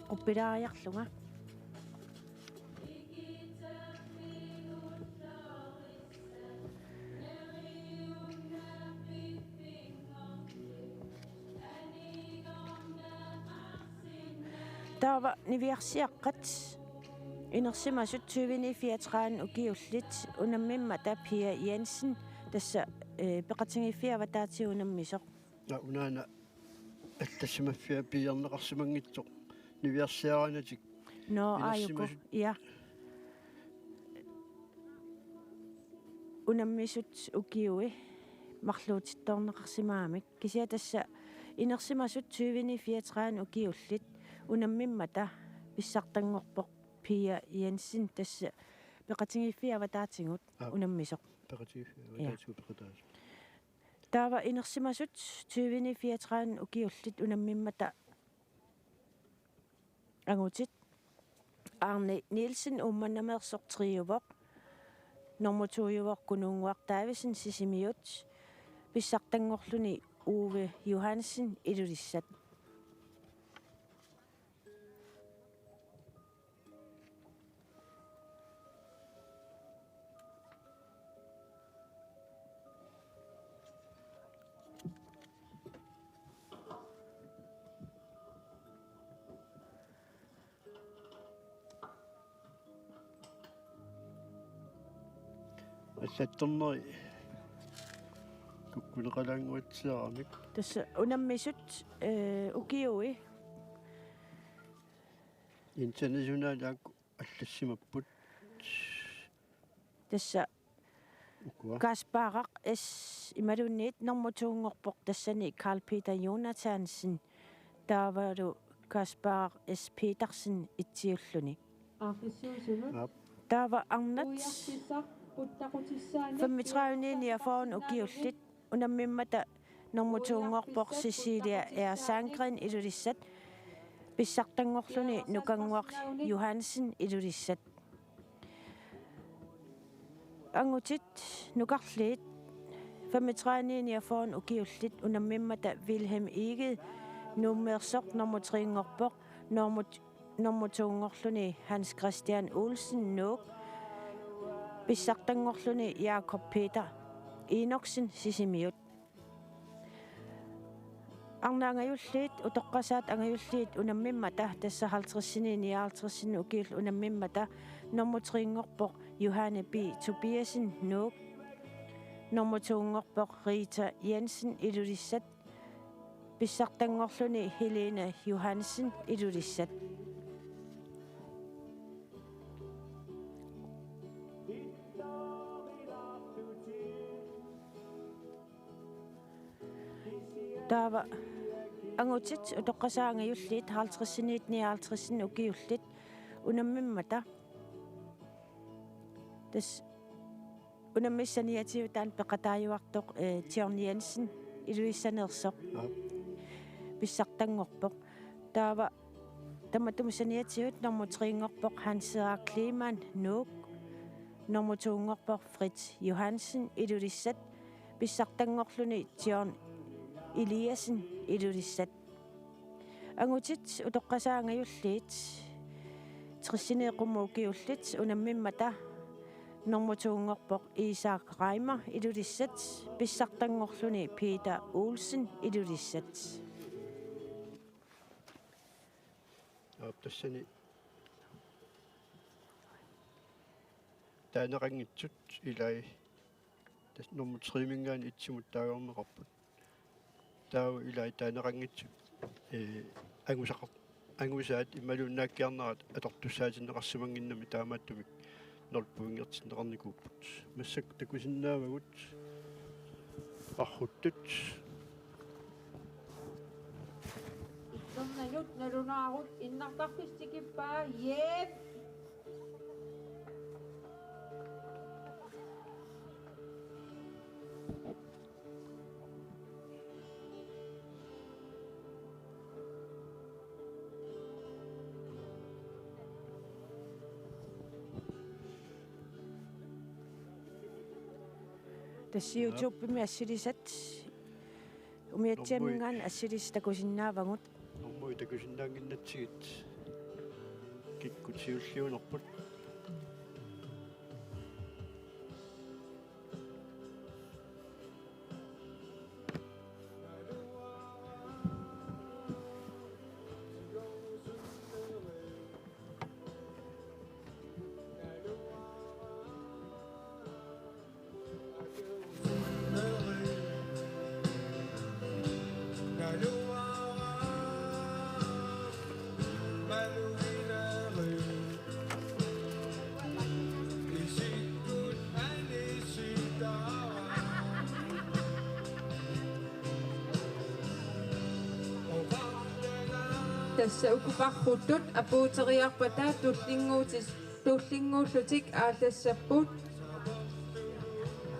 Quppilaariarlunga. Taava niviarsiaqqat inersimasut tyve-ni fireogtredive ukiullit unammimmata Pia Jensen, tassa, eh, peqatigiiffiit avataatigut unammisoq. Aa, unaana allassimaffia piiarneqarsimanngitsoq niviarsiaraangatik. Nå, aajuku. Inersimasut. Ja. Unammisut ukiui marluutittoorneqarsimagamik. Kisianni tassa inersimasut tyve-ni fireogtredive ukiullit unammimmata pissartanngorpoq Pia Jensen, tassa peqatigiiffiit avataatigut. Aa, unammisoq. Peqatigiiffiit. Ja. Avataatigut peqataasoq. Taava inersimasut tyve-ni fireogtredive ukiullit unammimmata angutit: Arne Nielsen, Uummannaameersoq, triuvoq, normu to-uvoq Kunuunnguaq Davidsen, Sisimiut, pissartanngorluni Uwe Johansen, Ilulissat. Allattorneri ku-, Puneqalaannguatsiaramik. Tassa unammisut, eh, ukiui. Internationalit taakku allassimapput. Tassa ukua. Kasparaq S imaluunniit normu to-nngorpoq tassani Karl Peter Jonathansen taavalu Kasparaq S Petersen etsiulluni. Aap. Taava arnat femogtredive niogfyrre ukiullit unammimmata normu to-nngorpoq Cecilia R. Sandgreen Ilulissat, pissartanngorluni Nukannguaq Johansen Ilulissat. Angutit nukarliit femogtredive niogfyrre ukiullit unammimmata Vilhelm Egede Nuummeersoq normu tre-nngorpoq, normu, normu to-nngorluni Hans Christian Olsen Nuuk, pissartanngorluni Jakob Peter Enoksen Sisimiut. Arnat angajulliit, utoqqasaat angajulliit unammimmata, tassa halvtredsini nioghalvtredsini ukiullit unammimmata, normu tre-nngorpoq Johanne B. Tobiassen Nuuk, normu to-nngorpoq Rita Jensen Ilulissat, pissartanngorluni Helene Johansen Ilulissat. Taava angutit utoqqasaat angajulliit halvtredsiniit nioghalvtredsini ukiullit unammimmata. Tassa unammissat saniatigut taanna peqataajuartoq, eh, John Jensen Ilulissaneersoq. Aap. Pissartanngorpoq. Taava tamatuma saniatigut normu tre-nngorpoq Hans Henrik Kleemann Nuuk, normu to-nngorpoq Fritz Johansen Ilulissat, pissartanngorluni John Eliassen Ilulissat. Angutit utoqqasaat angajulliit tressini qummut ukiullit unammimmata, normu to-nngorpoq Isak Reimer Ilulissat, pissartanngorluni Peter Olsen Ilulissat. Aap, tassani taaneqanngitsut ilai. Tassa normu tre-minngaanniit etsimut taagorneqarput. Taava ilai taaneqanngitsut, eh, angusaqar-, angusaat imaluunniit naakkiarnerat atortussaatinneqarsimannginnami taamaattumik nul pointertinneqarnikuupput. Massakkut takusinnaavagut. Parruttut. Itternanut nalunaarut innartarfissat tikippaa, jeep. Tassa YouTube-imi assilisat, umiatsiaminngaanniit assilisat takusinnaavagut. Normu takusinnaannginnatsigit kikkut siulliunerput. Tassa uku parruttut apuuteriarpata tullinnguutis-, tullinnguullutik aallassapput.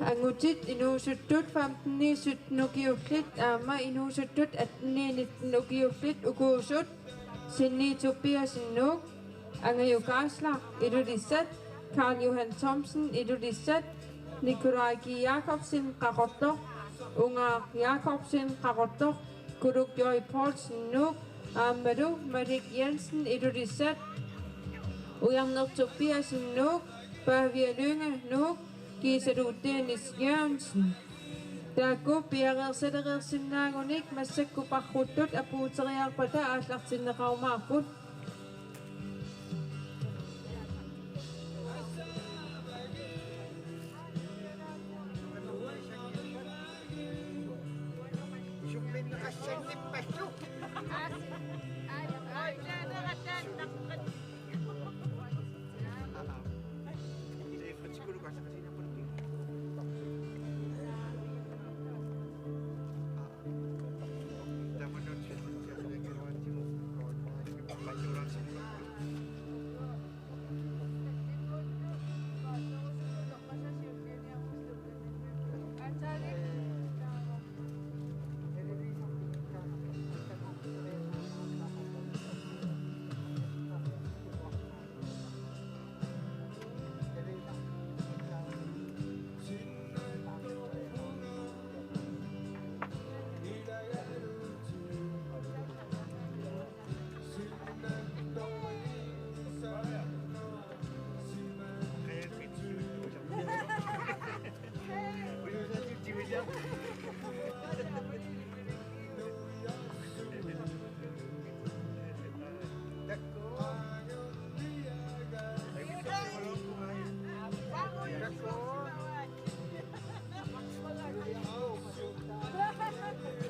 Angutit inuusuttut femten-iniit sytten ukiullit aamma inuusuttut atten-iniit nitten ukiullit ukuusut Sinni Tobiassen Nuuk, Angajuk Geisler Ilulissat, Karl Johan Thomsen Ilulissat, Nikolaj G. Jakobsen Qaqortoq, Ungaaq Jakobsen Qaqortoq, Kuluk J. Poulsen Nuuk, aammalu Malik Jensen Ilulissat, Ujarneq Tobiassen Nuuk, Pavia Lynge Nuuk, kiisalu Dennis Jørgensen. Taakku piareersalereersinnaagunik massakkut parruttut apuuteriarpata aallartinneqarumaarput. Assannippassu.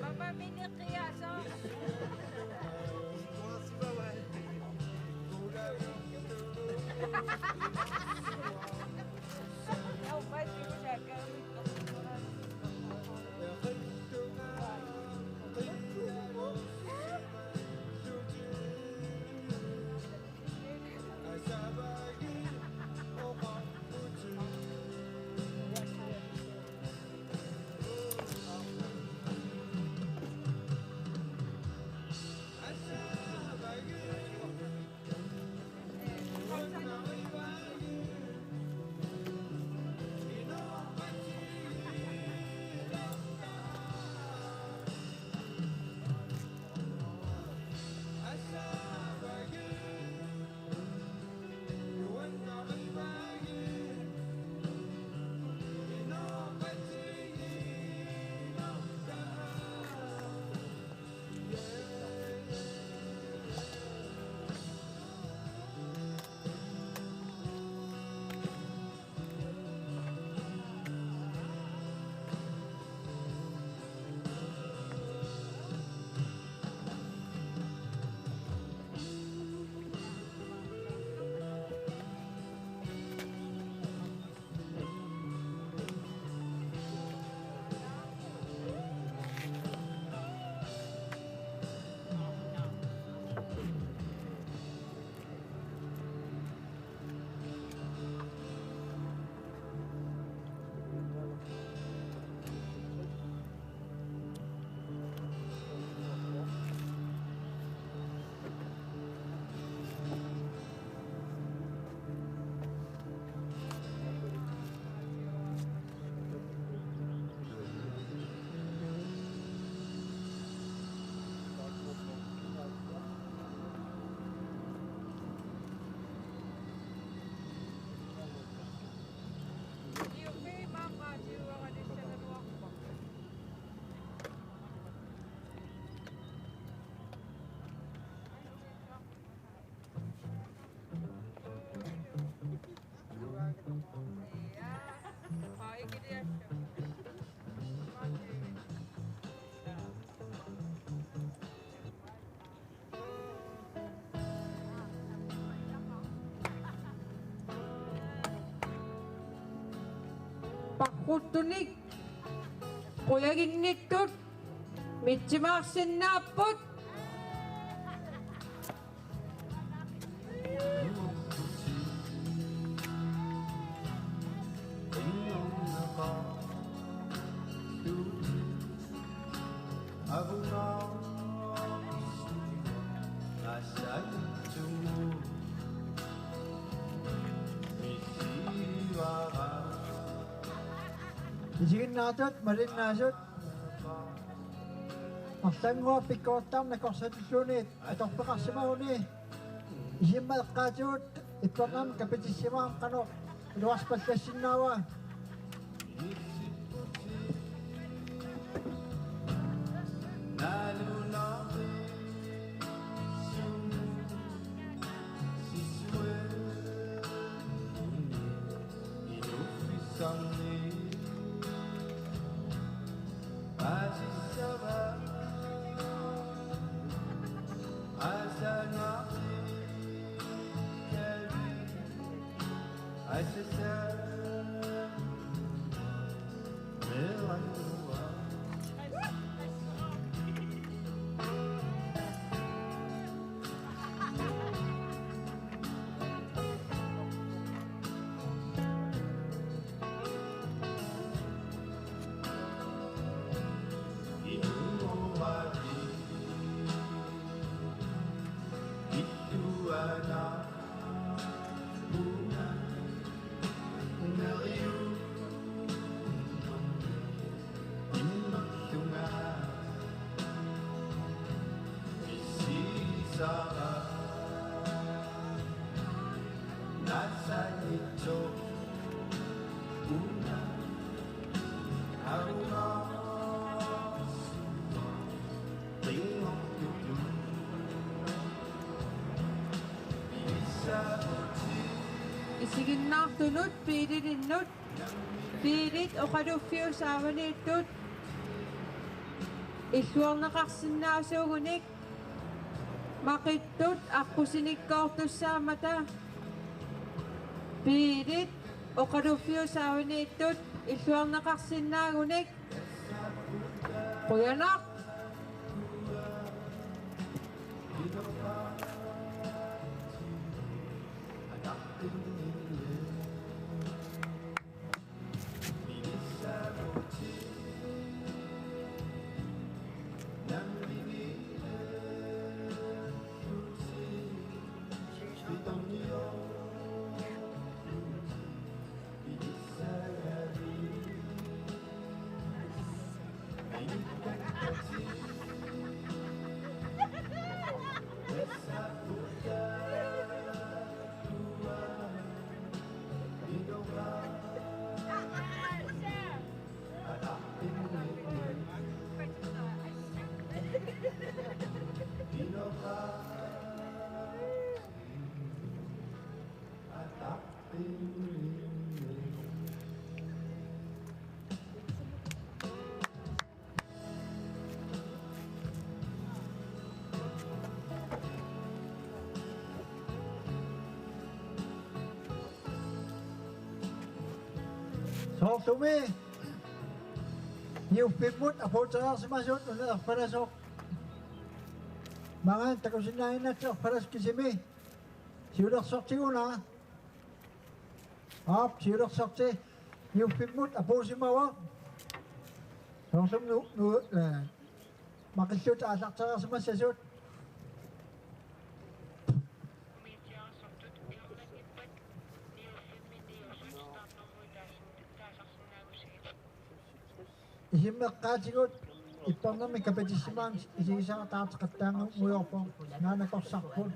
Mama miniqiaso. Parruttunik qujaginnittut mitsimaarsinnaapput. Isiginnaartut malinnaasut arlaannguaq pikkoritaarneq nakorsatulluunniit atorfeqarsimaguni isima eqqaatigut ippernaam kapitissimaam qanoq iluarsipallassinnaava. Isiginnaartunut Beatitilinnut, Beatit oqaluffiup saavaniittut illuarneqarsinnaasuugunik, maqittut aqqusinikkoortussaammata, Beatit oqaluffiup saavaniittut illuarneqarsinnaagunik. Qujanaq. Soorlumi niuffimmut apuuteriarsimasut una erfalasoq. Maanga takusinnaaginnattoq erfalasoq kisimi. Siulersortigunaa. Aap, siulersorti niuffimmut apuusimavoq. Soorlumi nu, nu, eh, maqillutik aallarteriarsimassasut. Isummeqqaatigut ippernermik kapitissimanermik isigisara taarteqattaanngujoorpoq. Naanakorsarput.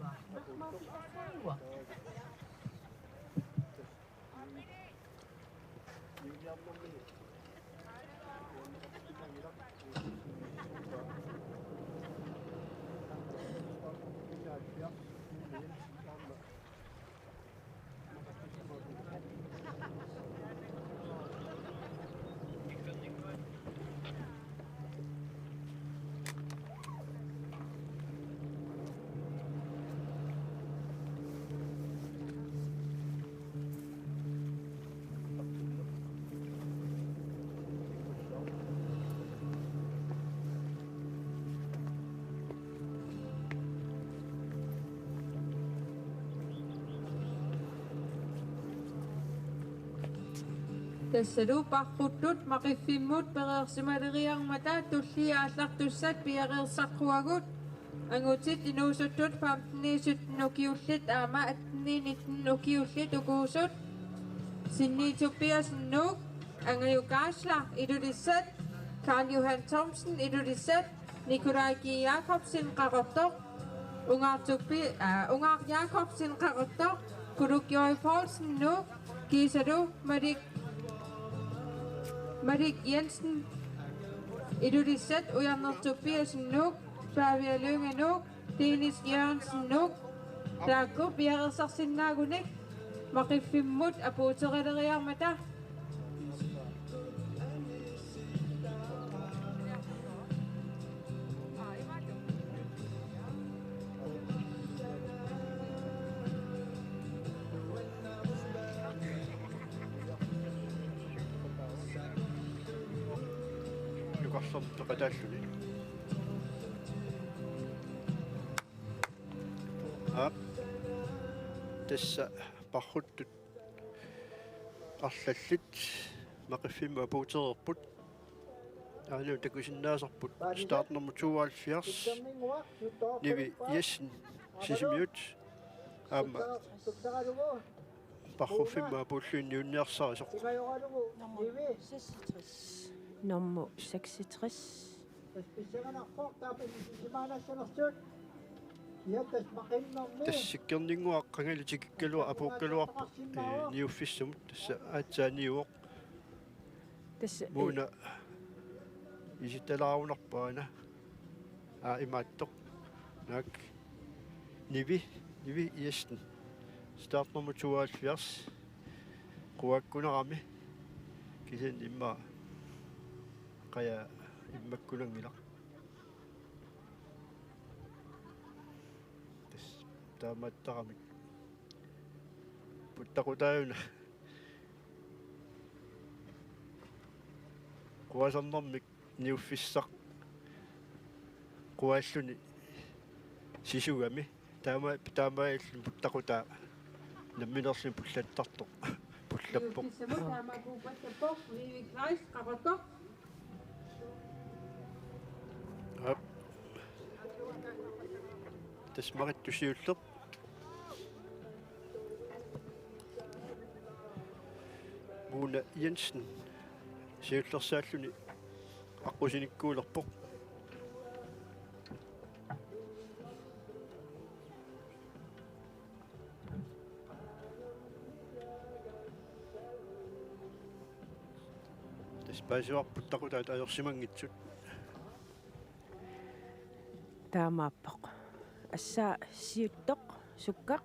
Tassalu parruttut maqiffimmut pereersimaleriarmata tulliit aallartussat piareersaqquagut. Angutit inuusuttut femten-iit sytten ukiullit aamma atten-iit nitten ukiullit ukuusut. Sinniituppiasin Nuuk, Angajuk Aasla, Ilulissat, Karl Johan Thomsen, Ilulissat, Nikolaj G. Jakobsen, Qaqortoq, Ungaartuppi-, aa, Ungaaq Jakobsen, Qaqortoq, Kuluk J. Poulsen, Nuuk, kiisalu Malik, Malik Jensen, Ilulissat, Ujarnertuppiasin Nuuk, Pavia Lynge, Nuuk, Dennis Jørgensen, Nuuk, taakku piareersarsinnaagunik maqiffimmut apuuterileriarmata. Som peqataalluni. Aap. Tassa parruttut arlallit Maqiffimmut apuutereerput. Aana takusinnaasarput startnummer tooghalvfjerds, Nivi Jessen, Sisimiut. Aamma parruffimmut apuullugu niunniarsarisoq. Nummer seksogtres. Nummer seksogtres. Tassa Sikkerninnguaq qangali tikikkaluarpoq, apuukkaluarpoq, ee, niuffissamut, tassa aatsaat niuvoq. Tassa, ee, Muuna isitalaarunarpoq aana. Aa, imaattoq. Naak. Nivi, Nivi Jessen. Startnummer tooghalvfjerds. Quakkunarami. Kisianni immaqa qajaa immakkunanngilaq. Tassa taamaattaramik. Puttaqutaajuna. Quasarnermik niuffissaq quaalluni sisugami. Taama, taamaalilluni puttaqutaa nammineerluni pullattartoq. Pullappoq. Taama puupatappoq, Vivi Kleist, Qaqortoq. Aap. Tassa Maqittoq siulleq. Muuna Jensen siullersaalluni aqqusinikkuulerpoq. Tassa paasivarput puttaqutaat ajorsimanngitsut. Taamaappoq. Tassa siulleq sukkaq.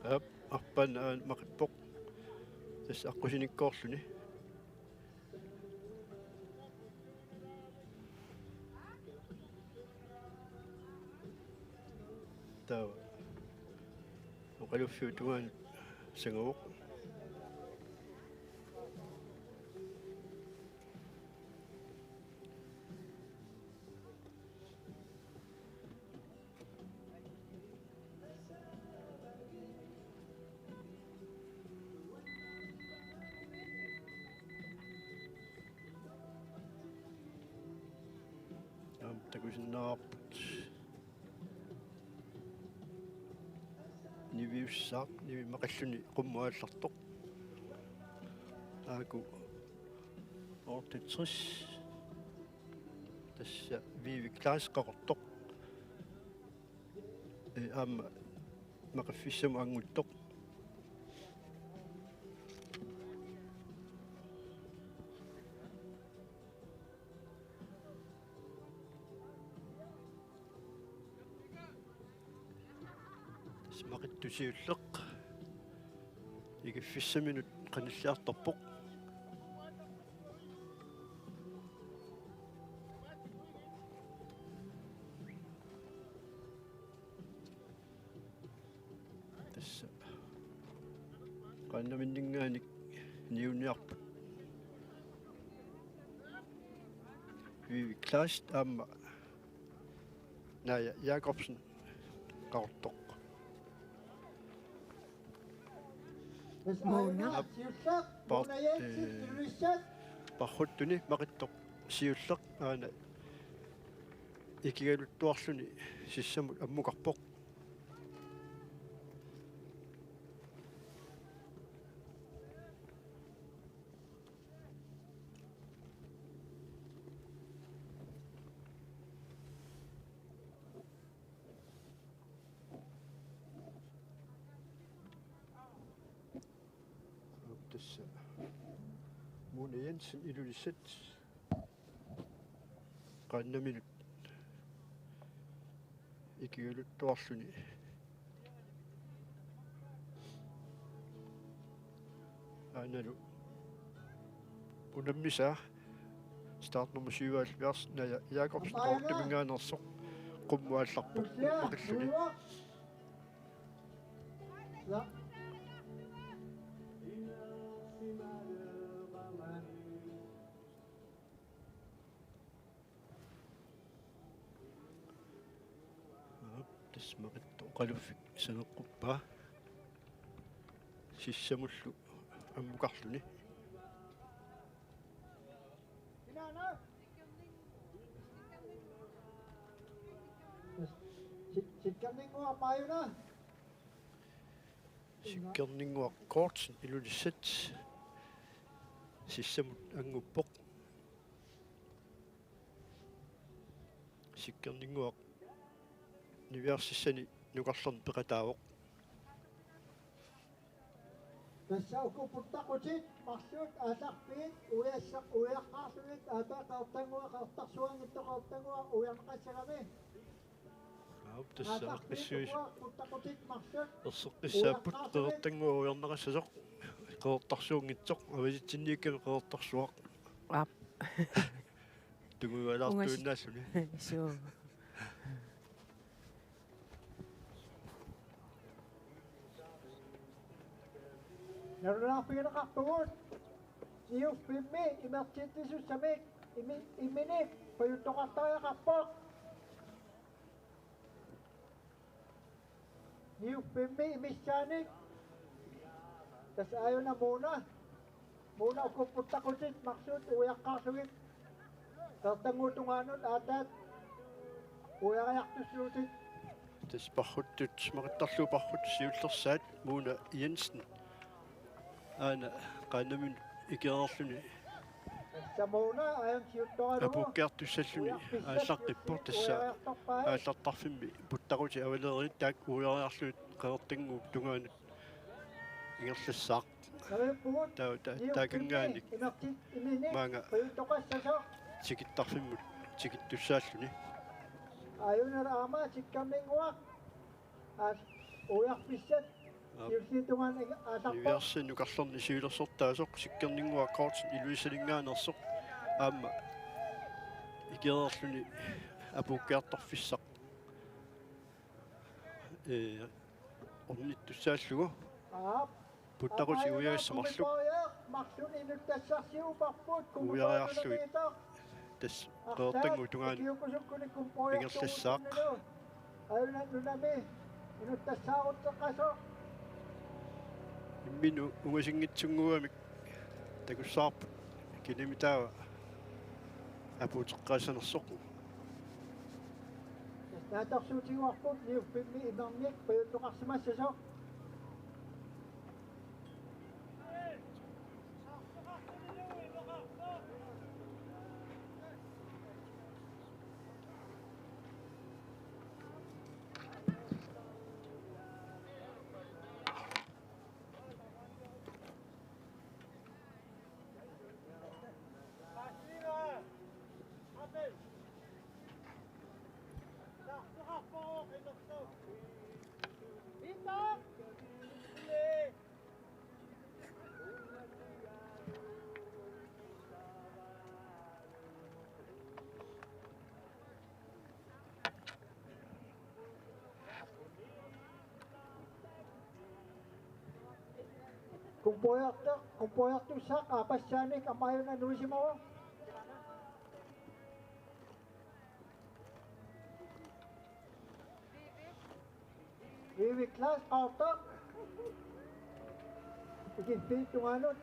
Aap, arpaannaq aamma maqippoq. Tassa aqqusinikkoorluni. Taava oqaluffiup tungaanut sangavoq. Aamma takusinnaavarput. Niviussaaq, Nivi Maqilluni qummut aallartoq. Aaku otteogtres. Tassa Vivi Kleist Qaqortoq. Ee, aamma Maqiffissamut anguttoq. Tassa Maqittoq siulleq. Ikiffissaminut qanilliartorpoq. Tassa qaannaminninngaanniit niunniarput. Vivi Kleist aamma Naja Jakobsen Qaqortoq. Muuna. Aap, par-, ee, parruttuni Maqittoq siulleq aana ikigaluttuarluni sissamut ammukarpoq. Aap, tassa Muuna Jensen Ilulissat qaannaminut ikigaluttuarluni. Aanalu unammisaa startnummer syvoghalvfjerds, Naja Jakobsen, Qaqortuminngaanneersoq, qummut aallarpoq Maqilluni. Smarittoq oqaluffik saneqquppaa sissamullu ammukarluni. Sikkerninnguaq Maajuna. Sikkerninnguaq Kortsen Ilulissat sissamut anguppoq. Sikkerninnguaq niviarsissani nukarlerni peqataavoq. Tassa uku puttaqutit marluk aallarpiit uiassaq uiaqqaarlugit aataat Qeqertannguaq Qeqertarsuanngitsoq Qeqertannguaq uiarneqassagami. Aap, tassa aallarpiit eqqissuis- uku puttaqutit marluk erseqqissaapput uiaqqaarlugit. Qeqertannguaq uiarneqassasoq Qeqertarsuanngitsoq avasitsinniikkami Qeqertarsuaq. Aap. Tungujualaartuinnaalluni. Suu. Nalunaarfigineqarpugut. Niuffimmi imertitsissussamik imi-, iminik pajuttoqartariaqarpoq. Niuffimmi imissaanik. Tassa aajuna Mona. Mona uku puttaqutit marluk uiaqqaarlugit. Qeqertannguup tungaanut aataat uiariartussuutit. Tassa parruttut, smarittarlugu parruttut siullersaat Mona Jensen. Aana qaannamut ikereerluni. Tassa Mona aajuna siuttoralugu. Apuukkiartussalluni aallaqqippoq tassa uiariartorpai. Aallartarfimmi puttaqutit avaleerit taakku uiariarlugit Qeqertannguup tungaanut ingerlassaaq. Naviuppugut. Taa-, taa-, niuffimmi taakanngaanniit imertit iminik maanga pajuttoqassasoq. Tikittarfimmut tikittussaalluni. Aajuna aamma Sikkerninnguaq. Aas, uiarfissat. Aap. Siulliit tungaanut aallarpoq. Niviarsiani nukarlerni siulersortaasoq Sikkerninnguaq Kortsen Ilulissaninngaanneersoq aamma ikereerluni apuukkiartorfissaq. Ee, ornittussaallugu. Aap. Puttaqutit uiagassaat marluk. Marluk inuttassarsiuparput. Uiariarlugit. Tassa Qeqertannguup tungaanut ingerlassaaq. Aajuna nunami inuttassaarutseqasoq. Imminut ungasinngitsunnguamik takussavarput kinami taava apuuteqqaassanersoq. Naatsorsuutigaarput niuffimmi imernik pajuttoqarsimassasoq. Kumporiartoq, kumporiartussaq aappassaanik aamma aajuna nuisimavoq. Vivi Klaas Qaqortoq. Ikiffiit tungaanut.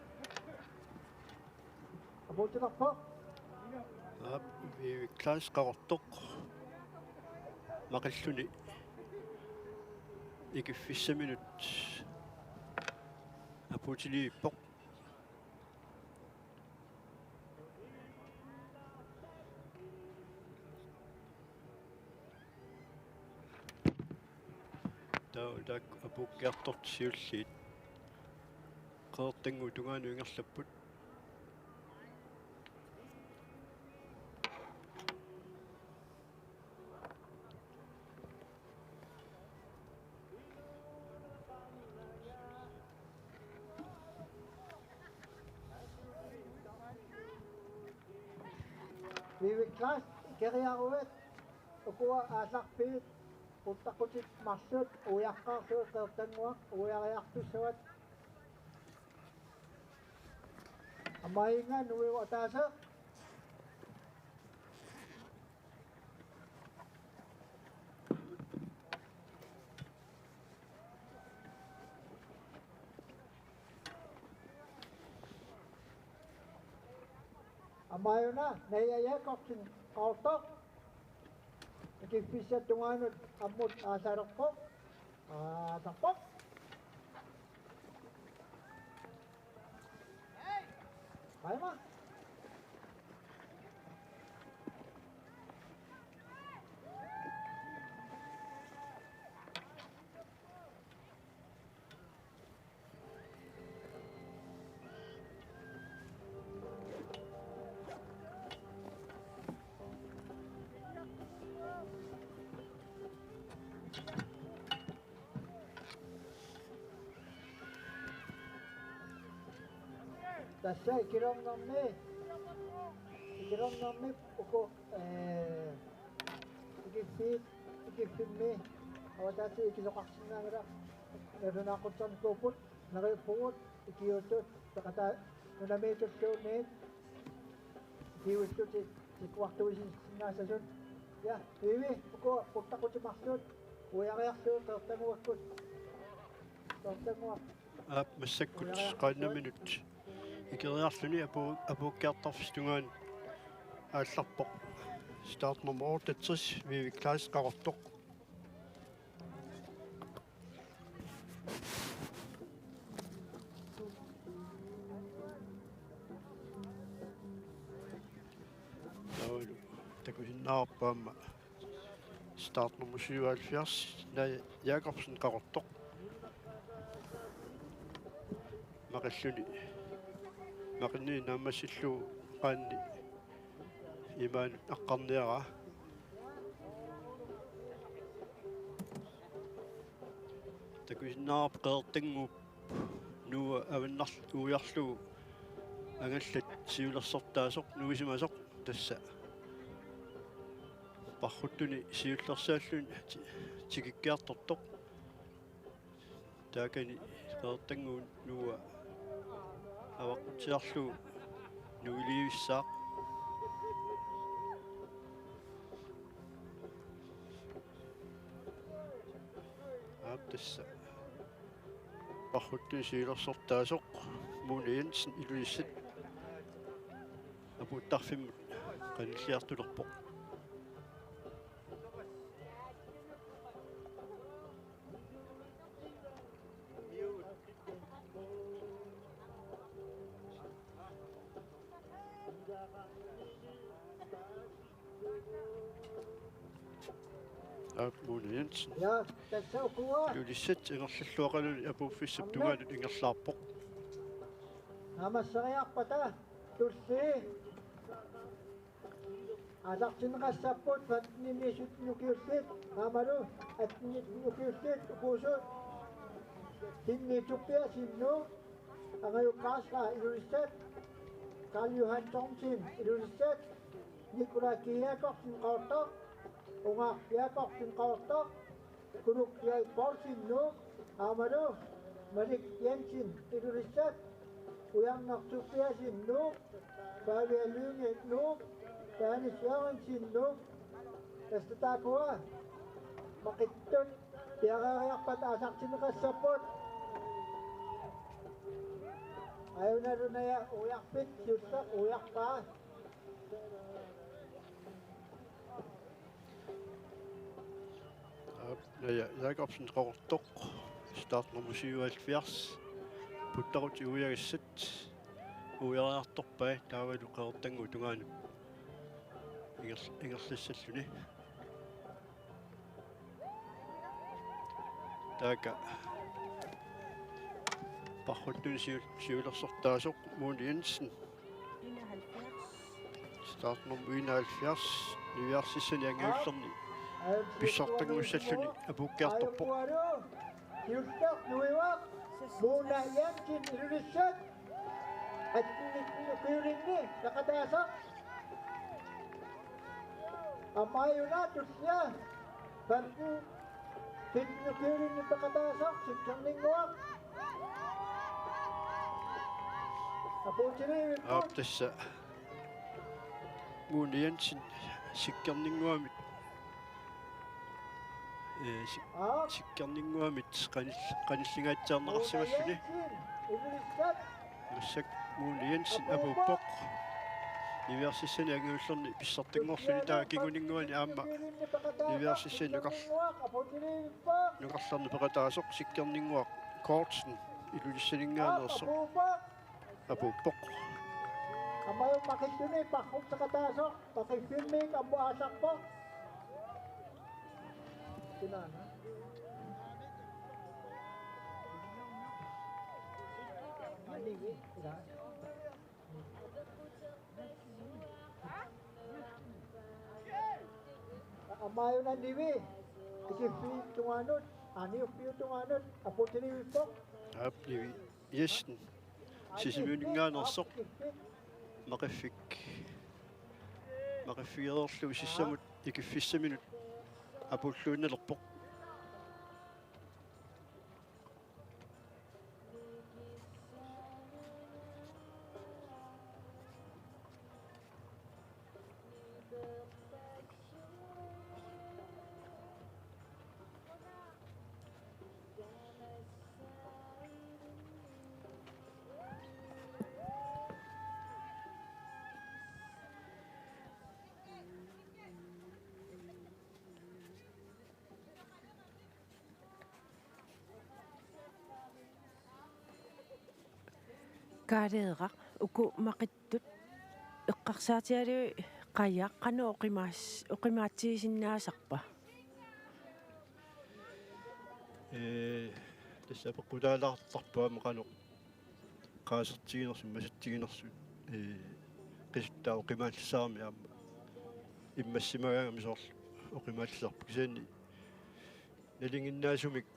Apuutilerpoq. Aap, Vivi Klaas Qaqortoq. Maqilluni. Ikiffissaminut. Apuutiliippoq. Taava taakku apuukkiartortut siulliit Qeqertannguup tungaanut ingerlapput. Vivi Klaas, ikeriaruit, ukua aallarpiit, puttaqutit marluk, uiaqqaarlugit Qeqertannguaq, uiariartussavat. Aamma aajuna nuivoq ataaseq. Aamma una Naja Jakobsen Qaqortoq. Ikiffissap tungaanut ammut aasaalerpoq. Aa, tappoq. Aima. Tassa ikilernermi, ikilernermi uku, ee, ikiffiit, ikiffimmi avataatigut ikisoqarsinnaanngilaq, nalunaaqutserpugut, neriuppugut, ikiuuttut, peqataa-, nunamiitulluunniit, ikiuuttutit, tikkuartuisinnaassasut. Ja, Vivi, uku puttaqutimarsuut, uiariarlugu Qeqertannguakkut. Qeqertannguaq. Aap, massakkut qaannaminut ikeriarluni apu-, apuukkiartorfissap tungaanut aallarpoq. Startnummer otteogtres, Vivi Klaas Qaqortoq. Taavalu takusinnaavarput aamma startnummer syvoghalvfjerds, Naja Jakobsen Qaqortoq. Maqilluni. Maqinni naammassillugu qaanni imaanut aqqarniaraa. Takusinnaavarput Qeqertannguup Nuua avannarl-, uiarlugu angallat siulersortaasoq nuisimasoq tassa. Parruttuni siullersaalluni ti-, tikikkiartortoq. Taakani Qeqertannguup Nuua avaqqutsiarlugu nuilivissaaq. Aap, tassa. Parruttuni siulersortaasoq Mona Jensen Ilulissat apuuttarfimmut qanilliartulerpoq. Aap, Mona Jensen. Ja, tassa ukua. Ilulissat ingerlalluaqaluni apuuffissap tungaanut ingerlaarpoq. Naammasseriarpata tulli. Aallartinneqassapput femten-imiit sytten ukiullit, aammalu atten-nitten ukiullit ukuusut. Tinni Tobiassen Nuuk, Angaju Kaasla Ilulissat, Karl Johan Thomsen Ilulissat, Nikolaj G. Jakobsen Qaqortoq, Unga Jakobsen Qaqortoq, Kunuk J. Poulsen Nuuk, aammalu Malik Jensen Ilulissat, Ujarneq Tobiassen Nuuk, Pavia Lynge Nuuk, Tanis Jørgensen Nuuk. Tassa taakkua maqittut piareeriarpata aallartinneqassapput. Ajunalu Naja Ujarpit siulleq uiarpaa. Aap, Naja Jakobsen Qaqortoq, startnummer syvoghalvfjerds, puttaqutit uiagassat uiariartorpai taavalu Qeqertannguup tungaanut inger-, ingerlassalluni. Taakku parruttuni siu-, siulersortaasoq Mona Jensen. Enoghalvfjerds. Startnummer enoghalvfjerds, niviarsissani angajullerni pissartanngussalluni apuukkiartorpoq. Siulleq nuivaq, Mona Jensen Ilulissat, atten-nitten ukiulinni peqataasoq. Aamma una tullia femten-nitten ukiulinni peqataasoq Sikkerninnguaq. Apuutilivipput. Aap, tassa Mona Jensen Sikkerninnguamit. Ee, si-, Aap. Sikkerninnguamit qanil-, qanillingaatsiarneqarsimalluni. Mona Jensen, Ilulissat. Massakkut Mona Jensen apuuppoq. Apuuppoq. Niviarsissanik angajullerni pissartanngorluni taava kinguninnguani aamma niviarsissanik nukar-, nukarlerneq peqataasoq Sikkerninnguaq Kortsen Ilulissaninngaanneersoq apuuppoq. Aamma Maqittunik parrutseqataasoq, Paqiffimmiit aamma aallarpoq. Kinaana. Aamma una Nivi, ikiffiup tungaanut, aniuffiup tungaanut, apuutinivippoq. Aap, Nivi Jessen, Sisimiuninngaanneersoq, Maqiffik. Maqiffigereerlugu sissamut ikiffissaminut apuulluinnalerpoq. Kaaleeraq, uku Maqittut eqqarsaatigalugit qajaq qanoq oqimaas-, oqimaatsigisinnaasarpa? Ee, tassa peqqutaalaartarpoq aamma qanoq qaasertiginersut, masatsiginersut, ee, qisuttaa oqimaallisarami aamma immassimagaangami soorlu oqimaallisarput. Kisianni nalinginnaasumik,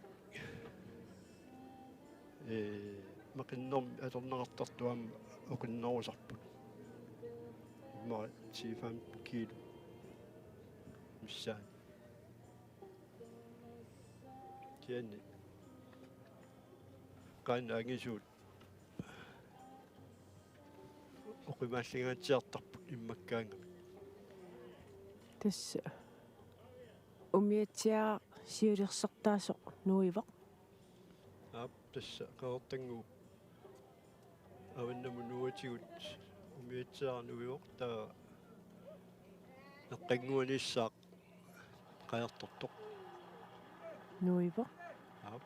ee, maqinnermi atorneqartartut aamma oqinnerusarput. Immaqa ti-femten kilo missaani. Kisianni qanoq angisuut oqimaallingaatsiartarput immakkaangamik. Tassa umiatsiaq siulersortaasoq nuivoq. Aap, tassa Qeqertannguup avannamut nuuatigut umiatsiaq nuivoq, taava naqqannguaniissaaq qajartortoq. Nuivoq. Aap.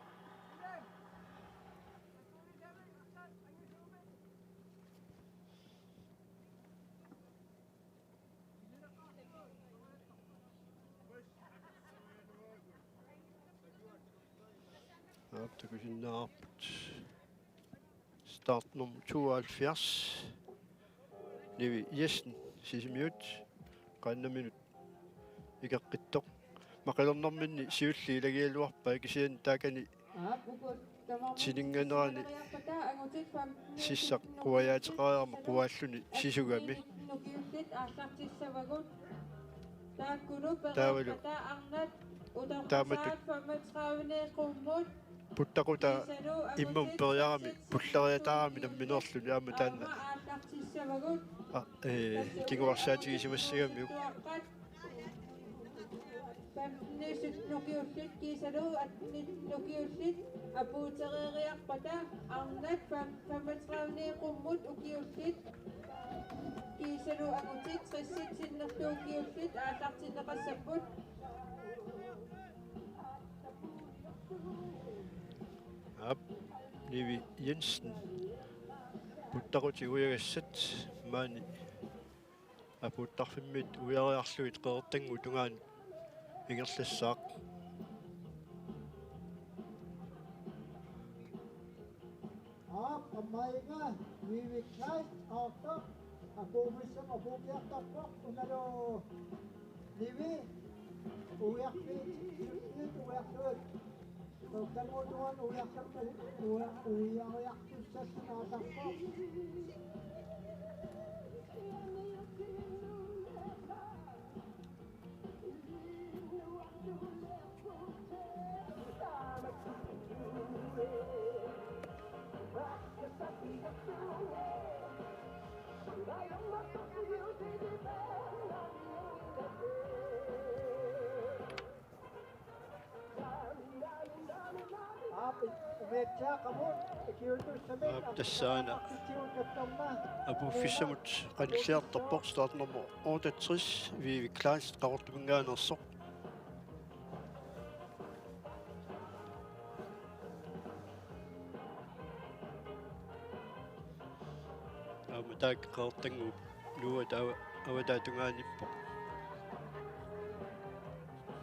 Aap, takusinnaavarput. Startnummer tooghalvfjerds, Nivi Jessen, Sisimiut, qaannaminnut ikeqqittoq. Maqilernerminni siulliit ilagigaluarpai, kisianni taakani tininnganerani sissaq quajaateqareermat quaalluni sisugami. Taavalu taamatut puttaqutaa immamut periarami pulleriataarami nammineerluni aamma taanna, aa, ee, kinguarsaatigisimassagamiuk. Femtenit syttenit ukiullit kiisalu attenit ukiullit apuutereeriarpata arnat fem-, femogtredive qummut ukiullit kiisalu angutit tressit sinnerlugu ukiullit aallartinneqassapput. Aap, Nivi Jensen. Puttaqutit ujagassat maani apuuttarfimmiit ujariarlugit Qeqertannguup tungaanut ingerlassaaq. Aap, aamma Nivi Kleist aartoq, apuuffissaq apuukkiartorpoq, unalu Nivi ujarpit, ujarpit. Aap, Aap, tassaana apuuffissamut qanilliartorpoq startnummer otteogtres, Vivi Kleist, Qaqortuminngaanneersoq. Aamma taakku Qeqertannguup Noah ava-, avataa tungaanippoq.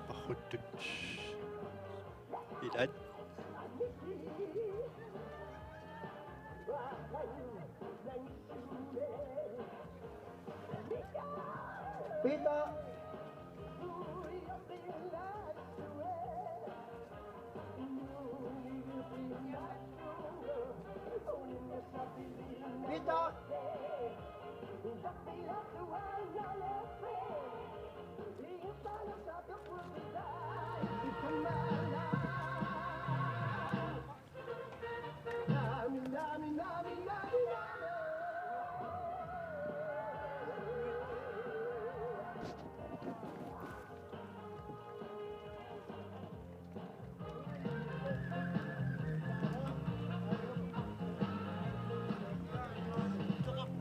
Parruttut ilaat. Peter. Peter.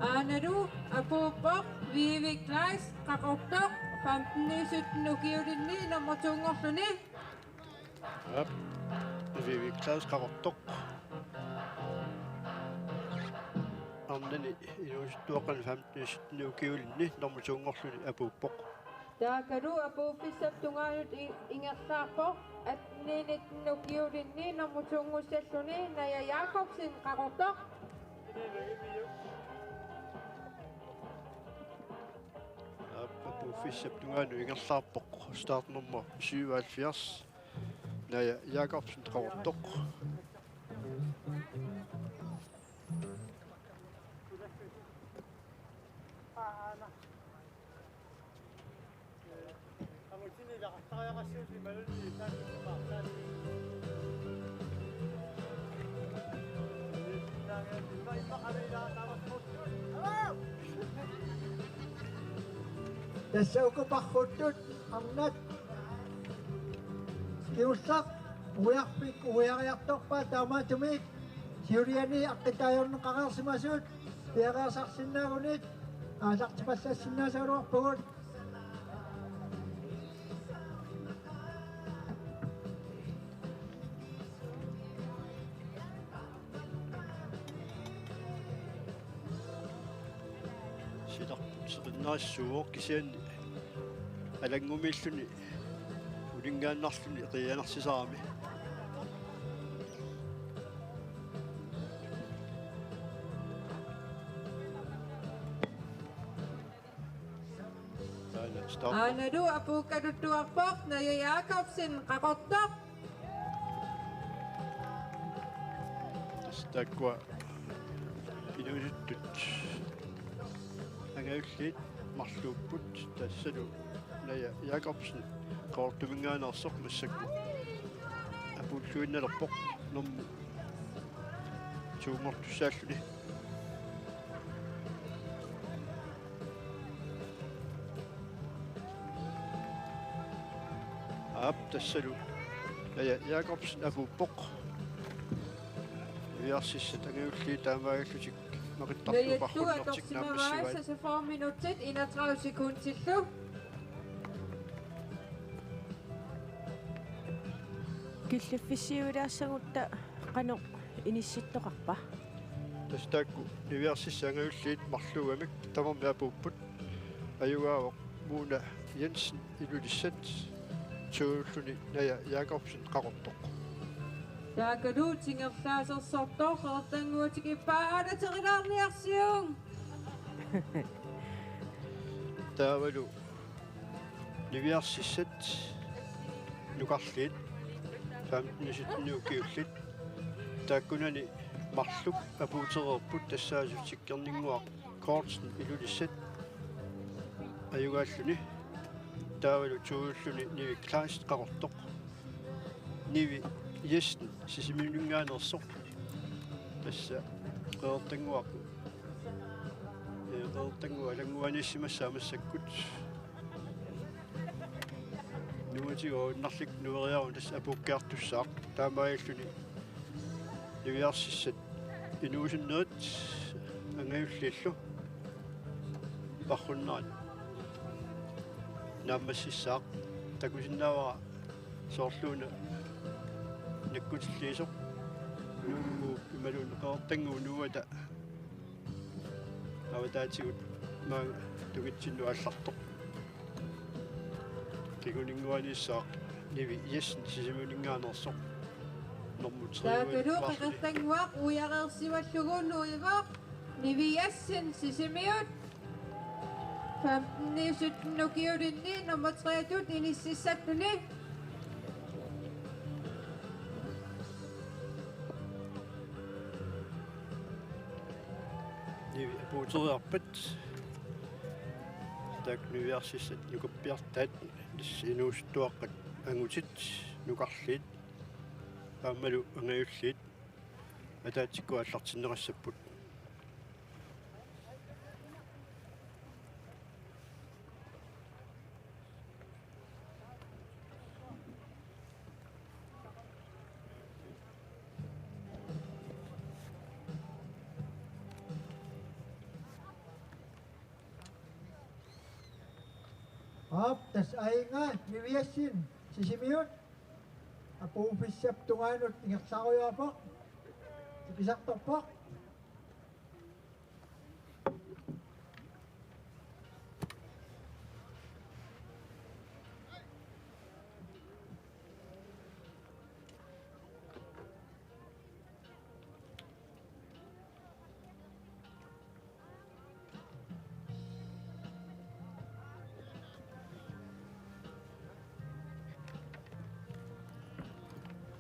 Aanalu apuuppoq Vivi Kleist, Qaqortoq, femten sytten ukiulinni nummer to-nngorluni. Aap, Vivi Kleist, Qaqortoq. Arnani inuusuttuaqqani femten sytten ukiulinni nummer to-nngorluni apuuppoq. Taakkalu apuuffissap tungaanut i-, ingerlaarpoq atten nitten ukiulinni nummer to-nngussalluni Naja Jakobsen, Qaqortoq. Aap, apuuffissap tungaanut ingerlaarpoq startnummer syvoghalvfjerds, Naja Jakobsen, Qaqortoq. Tassa uku parruttut arnat. Kingulleq ujarpik uiariartorpaat, taamaattumik siuliani aqqutaajunneqareersimasut piareersarsinnaagunik aallartipallassinnaagaluarpugut. Silarput seqinnarissuuvoq, kisianni alanngumiilluni uninngaannarluni qiianarsisarami. Aana stop. Aanalu apuukkaluttuarpoq Naja Jakobsen, Qaqortoq. Tassa taakkua inuusuttut angajulliit marluupput, tassalu Naja Jakobsen Qaqortuminngaanneersoq massakkut apuulluinnalerpoq nummer to-nngortussaalluni. Aap, tassalu Naja Jakobsen apuuppoq. Niviarsissat angajulliit taamaallutik maqittarlugu parrunnertik naammassivai. Seksogfyrre minutsit enogtredive sekundillu. Killiffissiuilaassagutta qanoq inissittoqarpa? Tassa taakku niviarsissat angajulliit marluugamik tamarmik apuupput. Ajugaavoq Mona Jensen Ilulissat, to-ulluni Naja Jakobsen Qaqortoq. Taakkununnga ingerlaasersortoq Qeqertannguup tikippaa aalaterilaarniarsiuk. Taavalu niviarsissat nukarliit femten sytten ukiullit. Taakkunani marluk apuutereerput, tassaasut Sikkerninnguaq Kortsen Ilulissat ajugaalluni. Taavalu to-ulluni Nivi Kleist Qaqortoq. Nivi Jessen Sisimiuninngaanneersoq. Tassa Qeqertannguaq. Ee, Qeqertannguup alannguaniissimassaa massakkut. Nuutigoornarlik nueriarun tassa apuukkiartussaaq. Taamaalilluni Niviarsissat inuusunnerit angajulliillu parrunnerat naammassissaaq. Takusinnaavara soorluuna nakkutilliisoq, Nuup imaluunniit Qeqertannguup nuuata avataatigut maanga tungitsinnut aallartoq. Kinguninnguaniissaaq Nivi Jessen Sisimiuninngaanneersoq. Normu tre. Taakalu Qeqertannguaq uiareersimallugu nuivoq Nivi Jessen Sisimiut. Femten sytten ukiulinni nummer tre-tut inississattuni. Nivi apuuteriarpat. Taakku niviarsissat nukappiartaat, inuusuttuaqqat angutit, nukarliit aammalu angajulliit ataatsikkut aallartinneqassapput. Aap, tassa aajuna Nivi Jessen Sisimiut apuuffissap tungaanut ingerlaarujoorpoq. Tikisartorpoq.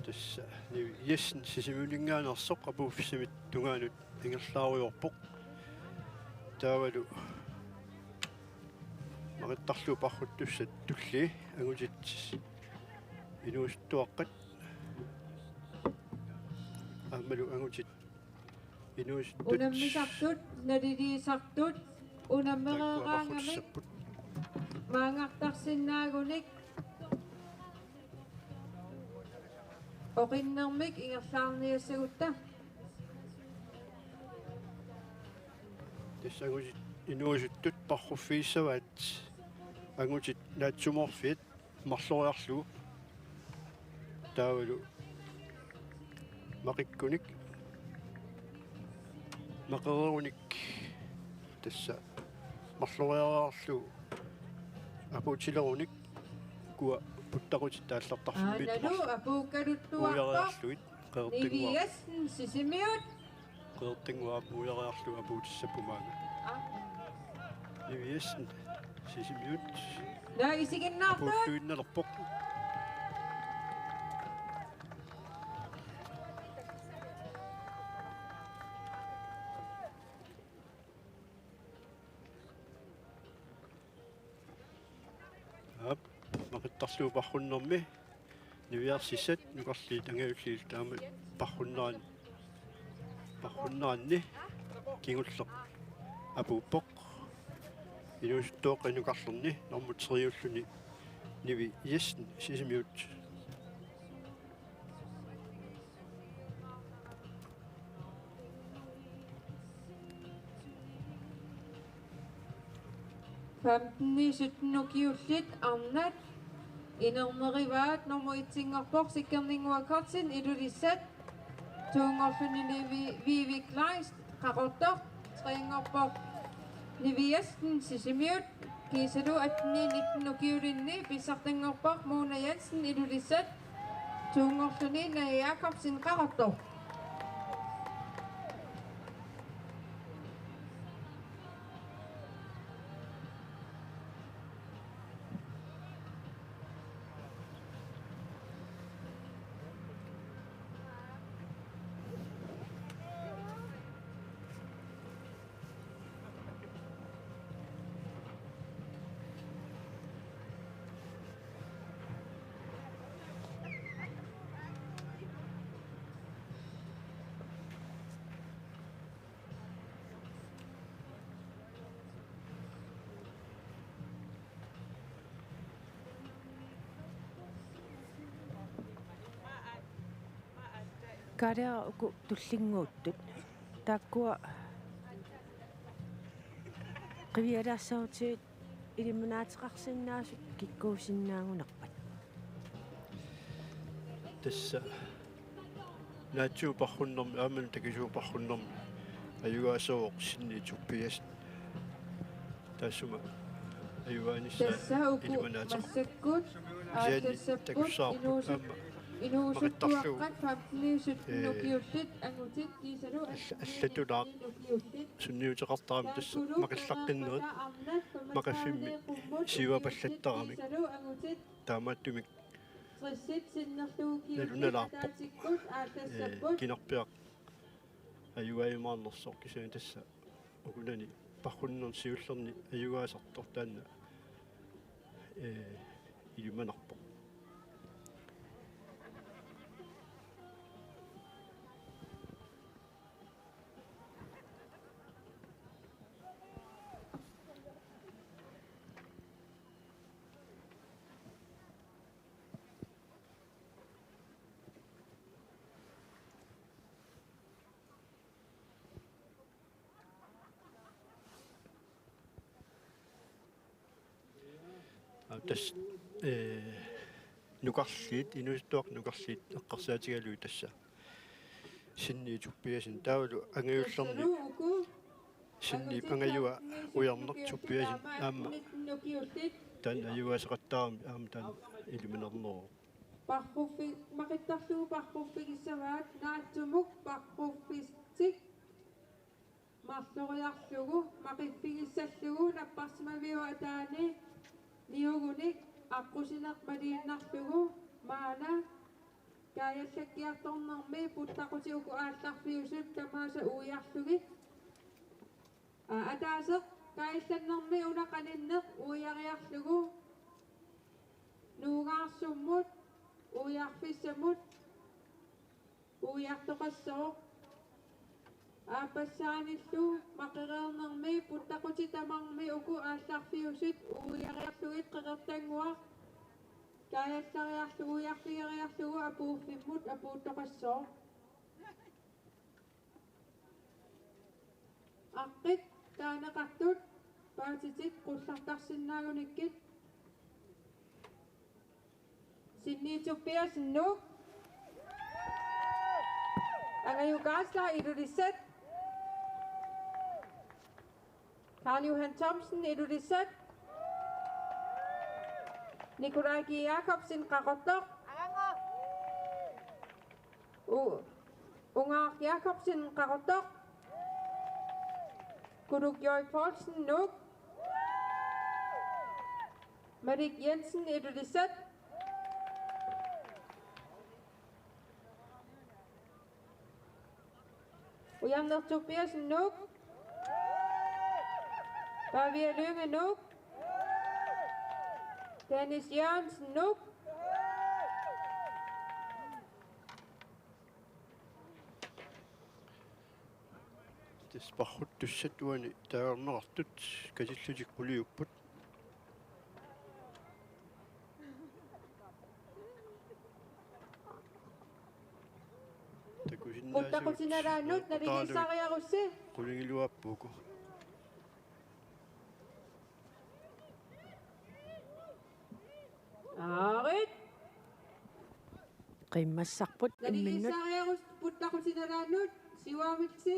Tassa Nivi Jessen Sisimiuninngaanneersoq apuuffissamit tungaanut ingerlaarujoorpoq. Taavalu maqittarlugu parruttussat tullii angutit inuusuttuaqqat aammalu angutit inuusuttut. Unammisartut, naliliisartut, unammereeraangamik, taakkua parruttussapput, maangartarsinnaagunik, oqinnermik ingerlaarniassagutta. Tassa angutit inuusuttut parruffigissavaat angutit naatsumorfiat marloriarlugu. Taavalu maqikkunik, maqereerunik, tassa marloriarlugu apuutilerunik, ukua puttaqutit aallartarfimmiittut aanalu apuukkaluttuarpoq uiariarlugit Qeqertannguaq. Nivi Jessen Sisimiut. Qeqertannguaq uiariarlugu apuutissapput maanga. Aa. Nivi Jessen Sisimiut. Naa isiginnaartut. Apuuttuinnalerpoq. Aap, maqittarlugu parrunnermi niviarsissat nukarliit angajulliit taama parrunneran-, parrunneranni kingulleq apuuppoq. Inuusuttuaqqat nukarlerni normu tre-ulluni Nivi Jessen Sisimiut. Femten sytten ukiullit arnat inernerivaat. Nummer et-inngorpoq Sikkerninnguaq Carlsen, Ilulissat. To-nngorluni Nivi-, Vivi Kleist, Qaqortoq. Tre-nngorpoq Nivi Jessen, Sisimiut. Kiisalu atten nitten ukiulinni pissartanngorpoq Mona Jensen, Ilulissat. To-nngorluni Naja Jakobsen, Qaqortoq. Kaaliara uku tullinnguuttut. Taakkua qivialaassagutsigit ilimanaateqarsinnaasut kikkuusinnaagunarpat? Tassa naatsuuparrunnermi aamma takisuuparrunnermi ajugaasooq Sinni Tobiassen. Taassuma ajugaanissaa tassa uku ilimanaateqarpoq. Massakkut kisianni aallassapput takussavarput inuusut-, aamma inuusuttuaqqat maqittarlugu femteniusut, ee, ukiullit angutit kiisalu alla-, allatulaaq sunniuteqartarami tassa maqillartinnerit maqiffimmi siuapallattaramik. Taamaattumik nalunalaarpoq, ee, kinarpiaq ajugaajumaarnersoq kisianni tassa ukunani parrunnerni siullerni ajugaasartoq taanna, ee, ilimanarpoq. Aa, tassa, ee, nukarliit, inuusuttuaqqat nukarliit eqqarsaatigalugit tassa Sinni Tobiassen taavalu angajullerni Sinniip angajua Ujarneq Tobiassen aamma taanna ajugaasaqattaarami aamma taanna ilimanarneruvoq. Parruffi-, maqittarlugu parruffigissavaat naatsumik parruffissik marloriarlugu maqiffigissallugu napparsimaviup ataani niugunik aqqusineq maliinnarlugu maanna kaajallakkiartornermi puttaqutit uku aallarfiusut tamaasa uiarlugit. Aa, ataaseq kaajallannermi una qaninneq uiariarlugu Nuugaarsummut uiarfissamut uiartoqassooq. Aappassaanillu maqereernermi puttaqutit tamarmik uku aallarfiusut uiariarlugit qeqertannguaq kaajallariarlugu uiarfigeriarlugu apuuffimmut apuuttoqassooq. Aqqit taaneqartut paatitit qullartarsinnaagunikkit. Sinni Tobiassen, Nuuk. Angajuk Aasla, Ilulissat. Karl Johan Thomsen, Ilulissat. Nikolaj G. Jakobsen, Qaqortoq. U-, Ungaaq Jakobsen, Qaqortoq. Kuluk J. Poulsen, Nuuk. Malik Jensen, Ilulissat. Ujarneq Tobiassen, Nuuk. Pavia Lynge, Nuuk. Dennis Jørgensen, Nuuk. Tassa parruttussat uani taagorneqartut katillutik quliupput. Takusinnaasugut puttaqutit nalaannut naligiissaariarussi. Qulingiluaappuku. Aarit. Qimmassarput imminnut. Naligiissaariarussi puttaqutit nalaannut siuaamiksi.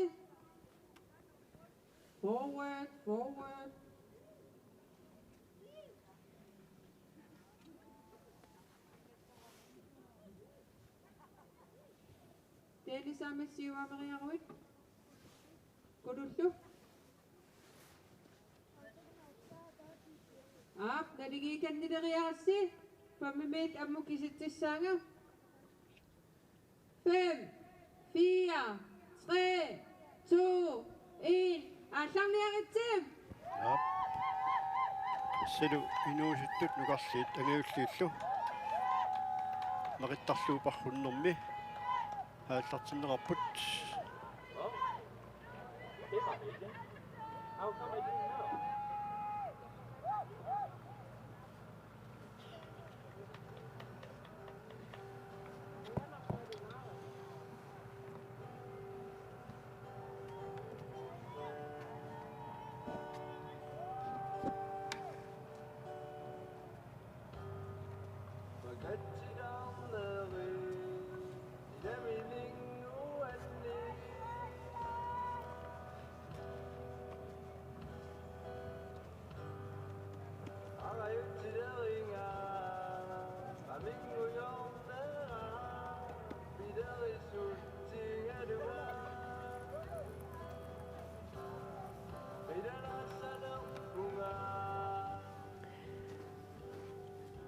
Forward, forward. Dennis aamma siuaameriaruit. Kulullu. Aap, naligiikannileriarassi. Femimiit ammut kisitsissaanga. Fem, fire, tre, to, en. Aallarniaritsi. Aap. Tassalu inuusuttut nukarliit angajulliillu maqittarlugu parrunnermi aallartinneqarput.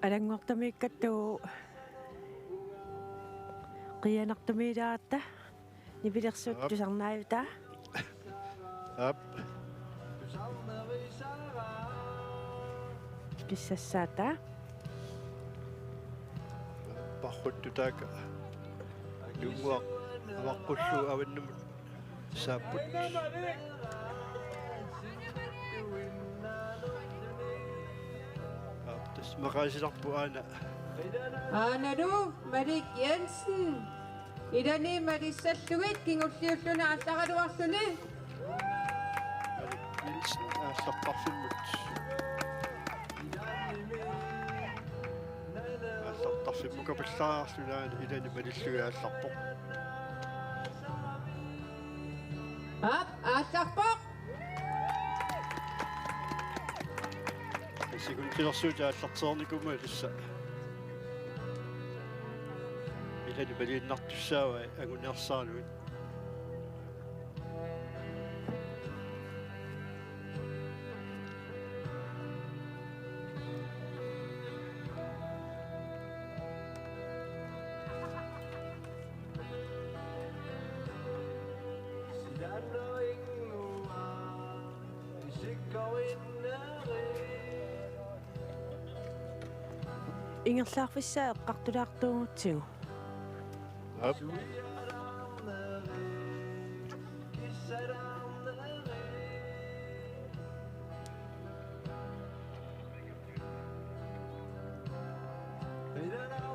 Alanngortamiikkattu qiianartumiilaaratta nipilersuut Aap. Tusarnaajutaa. Aap. Pissassaata. Parruttu taakku. Nuunnguaq avaqqullugu avannamut saapput. Aap, tassa maqaasilerput aana. Aanalu Malik Jensen. Ilani malissallugit kingulliulluni aallaraluarluni. Malik Jensen aallartarfimmut. Aallartarfimmukapallariarluni aana ilani malillugit aallarpoq. Aap, aallarpoq. Sekundilersuutit aallartereernikuummata tassa. Ilani maliinnartussaavai anguniarsaraluit. Ingerlaarfissaa eqqartulaartuugutsigu. Aap.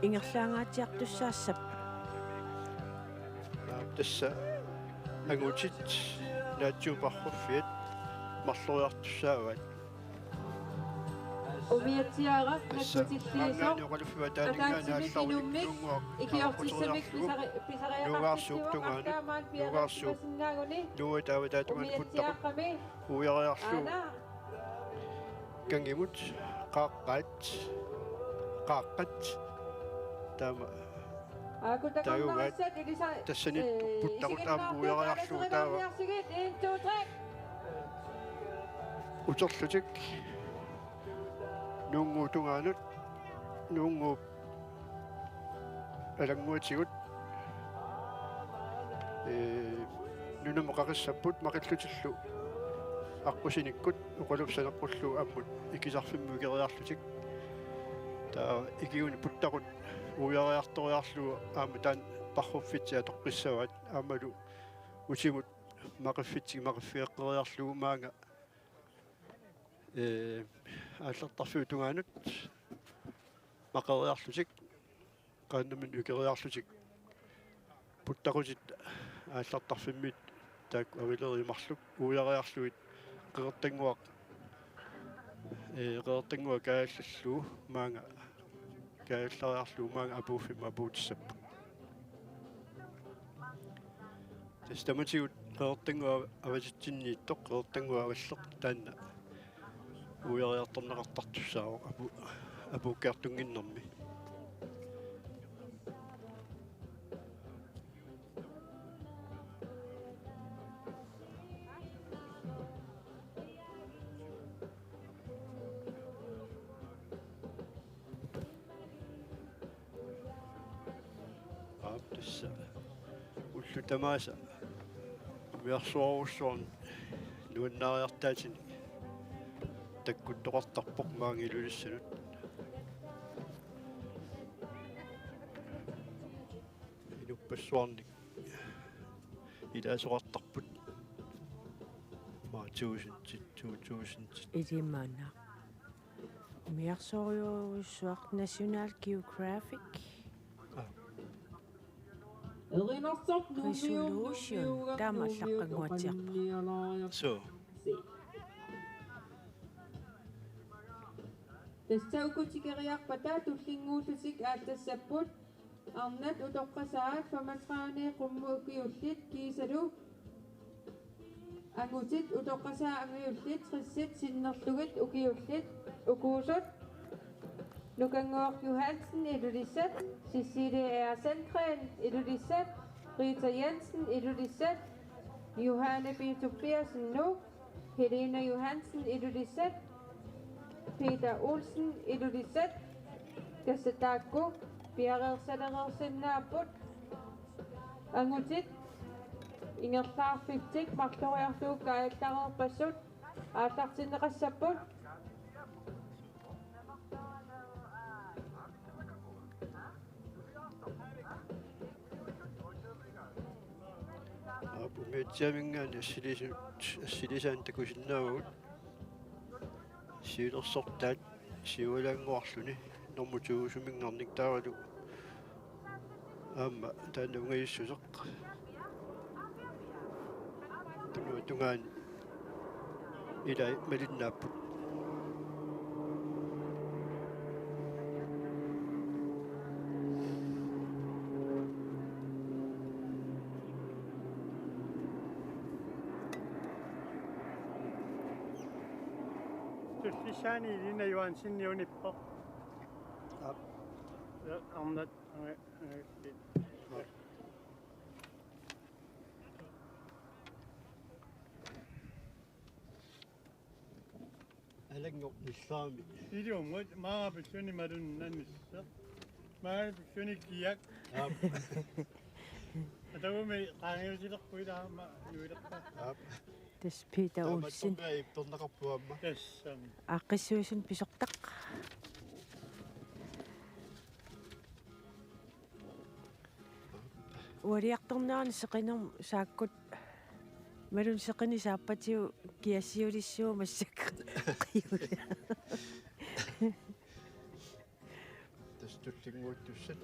Ingerlaangaatsiartussaassappat. Aap, tassa angutit naatsumik parruffiat marloriartussaavaat. Umiatsiaaraq tassa nakkutilliisoq maangaanniit oqaluffiup ataaninngaanniit ataatsimik aallaruni inummi nuunnguaq ikiortissamik avaqquseriarlugu pisari-, pisariaqartitsivoq nuugaarsuup tungaanut, aamma nuugaarsuup piaqitsimasinnaaguni. Nuuit avataatigut puttaqut umiatsiaaqqami uiariarlugu. Aana. Kangimut qaaqqaat, qaaqqat taama. Aaku takunnarissat ilisa-, tassani ee, puttaqut aamma isiginnaartuup uiariarlugu taava. Aalaterivaarniarsigit, en, to, tre. Uterlutik nuunnguup tungaanut, nuunnguup alannguatigut, ee, nunamut qaqissapput maqillutillu aqqusinikkut oqalup saneqqullugu ammut ikisarfimmut ikeriarlutik. Taava ikiuini puttaqut uiariartoriarlugu aamma taanna parruffitsi atoqqissavaat aammalu utimut maqiffitsi maqiffigeqqeriarlugu maanga ee, aallartarfiup tungaanut maqeriarlutik, qaannamut ikeriarlutik, puttaqutit aallartarfimmiit taakku avilerit marluk uiariarlugit Qeqertannguaq, ee, Qeqertannguaq kaajallallugu maanga, kaajallariarlugu maanga apuuffimmut apuutissapput. Tassa tamatigut Qeqertannguaq avatitsinniittoq, Qeqertannguaq avalleq taanna uiariartorneqartartussaavoq apu-, apuukkiartunnginnermi. Aap, tassa ullut tamaasa umiarsuarujussuarnik nuannaariartaatinik takkuttoqartarpoq maanga Ilulissanut. Inuppassuarnik ilaasoqartarput. Aamma tuusintit, to tuusintit. Ilimaana. Umiarsuarujussuaq National Geographic. Aa. Erinarsorneq Nuummiut, Resolution. Nuummiuuga, taama Nuummiut allaqqannguatsiarpoq. Oqallinnialaariarsi. Suu. Tassa uku tikeriarpata tullinnguullutik aallassapput. Arnat utoqqasaat femogtredive qummut ukiullit kiisalu angutit utoqqasaat angajullit tressit sinnerlugit ukiullit ukuusut: Nukannguaq Johansen, Ilulissat, Cecilie R. Sandgreen, Ilulissat, Rita Jensen, Ilulissat, Johanne B. Tobiassen, Nuuk, Helena Johansen, Ilulissat, Peter Olsen, Ilulissat, Tassa taakku piareersalereersinnaapput. Angutit ingerlaarfitsik marloriarlugu kaajallareerpasut aallartinneqassapput. Aap, umiatsiamingaanniit assilisu-, assilisaannik takusinnaavagut. Siulersortaat siualaannguarluni normu tuusumingarnik taavalu aamma taanna ungajussuseq. Tunua tungaani ilai malinnaapput. Tullissaani Elina Johansen unippoq. Aap. Ja, arnat, ange-, ange-, Alanngornillaami. Ilumut maanga pissunik malunnannisseq. Maanga pissunik kiak. Aap. Atagumi qaangiutilerpugut aamma nuilerpa. Aap. Tassa Peter Olsen. Taamaattormi ipperneqarpoq aamma. Tassami. Aaqqissuisunut pisortaq. Ualiartornerani seqinermut saakkut malunnut seqineq saappatigut kiassiulissuuvoq massakkut. Tassa tullinnguuttussat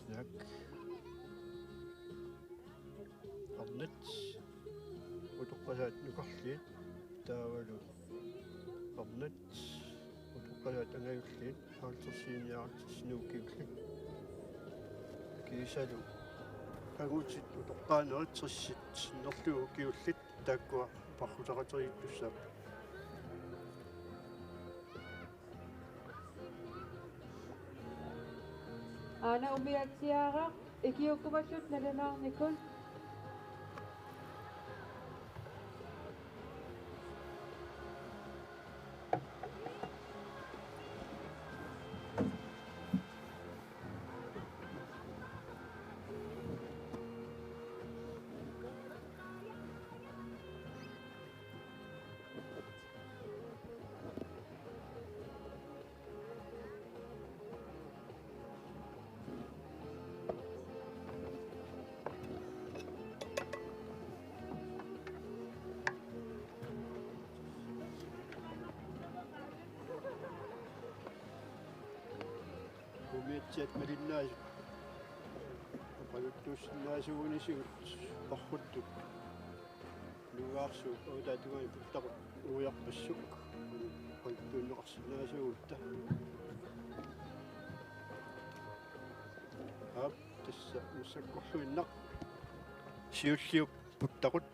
naak. Arnat utoqqasaat nukarliit taavalu arnat utoqqasaat angajulliit halvtredsiiniartitsinni ukiullit. Kiisalu angutit utoqqaanerit tressit sinnerlugit ukiullit taakkua parrutaqateriittussaapput. Aana umiatsiaaraq ikiuukkumallutit nalunaarnikut. Umiatsiat malinnaasut oqaluttuussinnaasugunisigut parruttut. Nuugaarsuup avataata tungaani puttaqut uiarpassuk oqaluttuunneqarsinnaasuugutta. Aap, tassa massakkorluinnaq siulliup puttaqut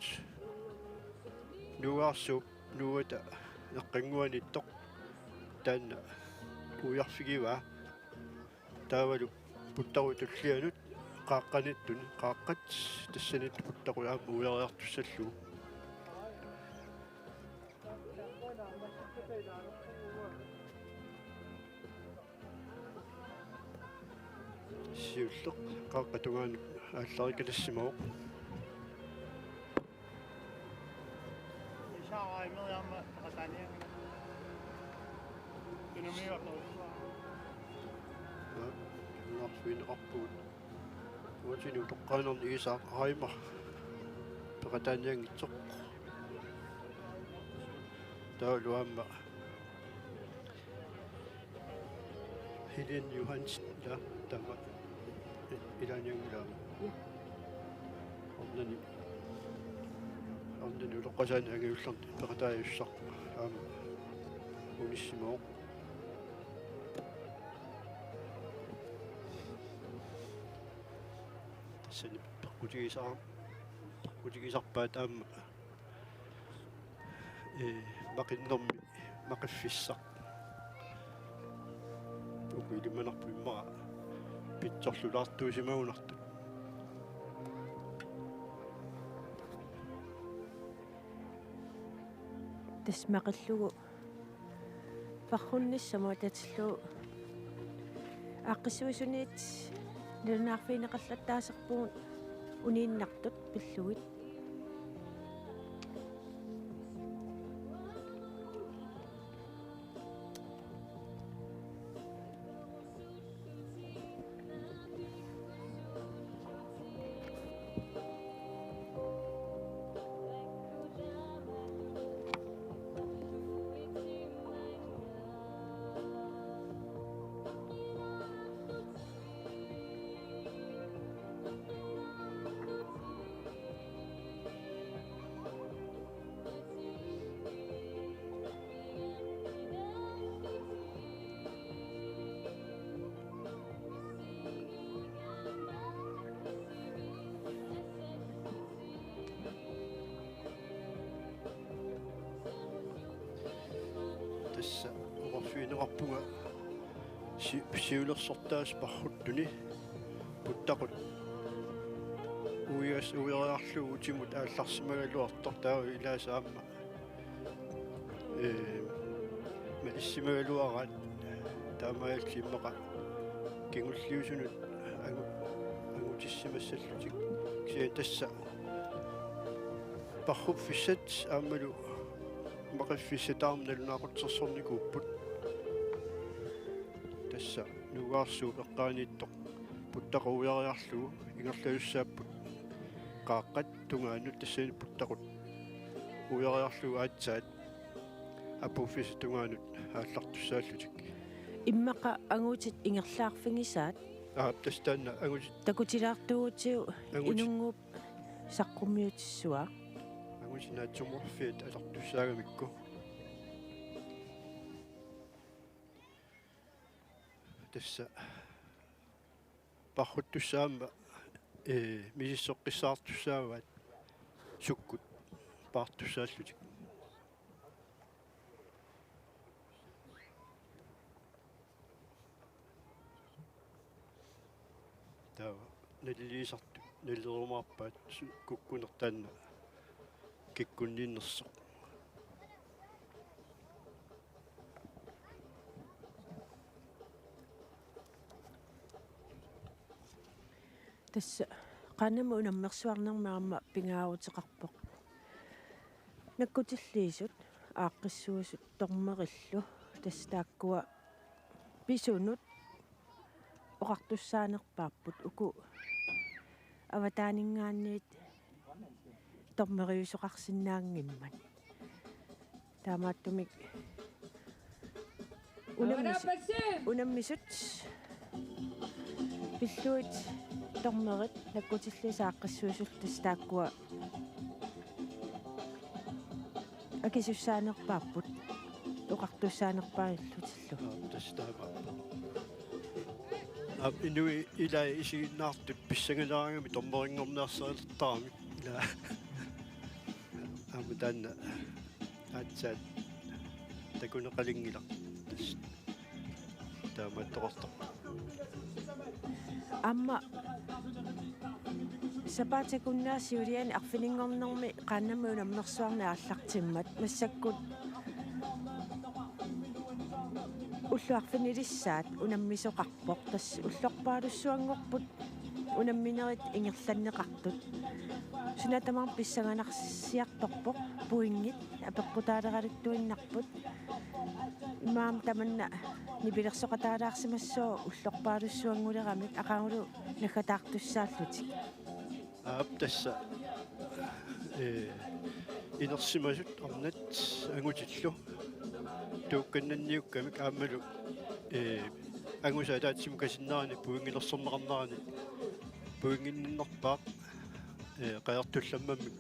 nuugaarsuup nuuata eqqannguaniittoq taanna uiarfigivaa. Taavalu puttaqut tullianut qaaqqaniittuni, qaaqqat tassaniittut puttaqut aamma uiariartussallugu. Siulleq qaaqqap tungaanut aallarikilissimavoq. Isaarimeriarma peqataanianngilaq. Tunumioqarluarpaa. Aa, naarfiineqarpugut. Uatsinni utoqqaanerni Isak Reimer peqataanianngitsoq. Taavalu aamma Helen Johansen, ja, taama ilaanianngilaat. Ja. Arnani, arnani utoqqasaani angajullerni peqataajussaq aamma unissimavoq. Tassani peqqutigisar-, peqqutigisarpaat aamma ee, maqinnermi maqiffissaq. Uku ilimanarpoq immaqa pitsorlulaartuusimagunartut. Tassa maqillugu parrunnissamut atatillugu Aaqqissuisuniit nalunaarfigineqallattaasarpugut uniinnartut pillugit. Tassa oqarfigineqarpunga si-, siulersortaasoq Parruttuni puttaqut uias-, uiariarlugu utimut aallarsimagaluartoq, taava ilaasa aamma, ee, malissimagaluaraat, taamaalillutik immaqa kingulliusunut angu-, angutissimassallutik. Kisianni tassa Parruffissat aammalu Maqiffissat aamma nalunaaqutsersornikuupput. Tassa Nuugaarsuup eqqaaniittoq puttaqut uiariarlugu ingerlasussaapput qaaqqat tungaanut, tassani puttaqut uiariarlugu aatsaat Apuuffissat tungaanut aallartussaallutik. Immaqa angutit ingerlaarfigisaat. Aap, tassa taanna angutit. Takutilaartuutigu. Angutit. Inunnguup saqqummiutissuaq. Angutit naatsorsuarfiat atortussaagamikku. Tassa Parruttussat aamma, ee, misissoqqissaartussaavaat sukkut paartussaallutik. Taava naliliisartut nalilerumaarpaat su-, kukkuneq taanna kikkunniinnersoq. Tassa qaannamut unammersuarnermi aamma pingaaruteqarpoq nakkutilliisut aaqqissuisut dommerillu. Tassa taakkua pisunut oqartussaanerpaapput uku avataaninngaanniit dommeriusoqarsinnaanngimmat. Taamaattumik unammis-, unammisut pillugit dommerit nakkutilliisut aaqqissuisullu tassa taakkua akisussaanerpaapput oqartussaanerpaallutillu. Aap, tassa taamaappoq. Aap, inuit ilaat isiginnaartut pissangaleraangamik dommerinngorniarsarilertaramik. Ilaa. Aamma taanna aatsaat takuneqalinngilaq. Tassa taamaattoqartoq. Aamma sapaatip akunnerani siuliani arfininngornermi qaannamut unammersuarneq aallartimmat massakkut ullut arfinilissaat unammisoqarpoq. Tassa ullorpaalussuanngorput unamminerit ingerlanneqartut. Suna tamarmi pissanganarsiartorpoq, pointit apeqqutaaleraluttuinnarput. Imaammat tamanna nipilersoqataalaarsimassooq ullorpaalussuannguleramik aqagulu naggataartussaallutik. Aap, tassa, ee, inersimasut arnat angutillu tuukkannanniukkamik aammalu, ee, angusat ataatsimut kasinnerani pointilersorneqarnerani pointinninnarpaat, ee, qajartullammammik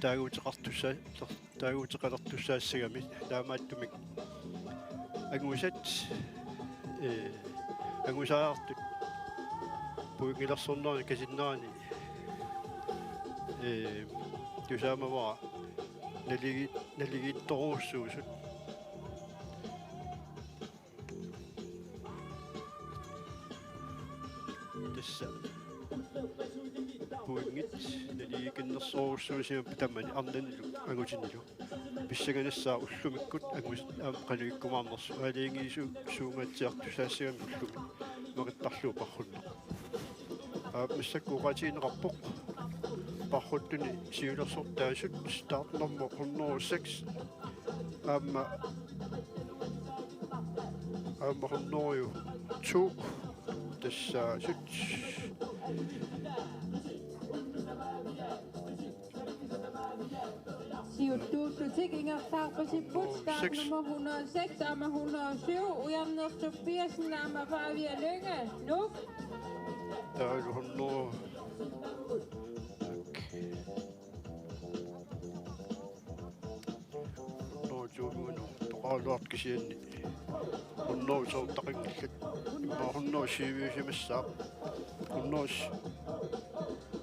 taaguuteqartussa-, taaguuteqalertussaassagami. Taamaattumik angusat, ee, angusaajartut pointilersornerani kasinnerani, ee, tusaamavara naligi-, naligiittorujussuusut. Tassa pointit naligiikinnersorujussuusimapput tamani arnanilu angutinilu. pissanganassaaq ullumikkut angus-, aamma qanoq ikkumaarnersoq aalajangiisuusuungaatsiartussaassagami ullumi maqittarlugu parrunneq. Aa, massakkut oqaatigineqarpoq parruttuni siulersortaasut, startnummer hundrede og seks aamma, aamma hundrede og to tassaasut. Siuttuullutik ingerlaarpasipput, seks. Startnummer hundrede og seks aamma hundrede og syv, Ujarneq Tobiassen aamma Pavia Lynge, Nuuk. Taavalu hundrede. Hundrede og tyve toqaraluartoq kisianni hundrede soortaqanngillat. Immaqa hundrede syvogtyve-simassaaq. Hundrede s-,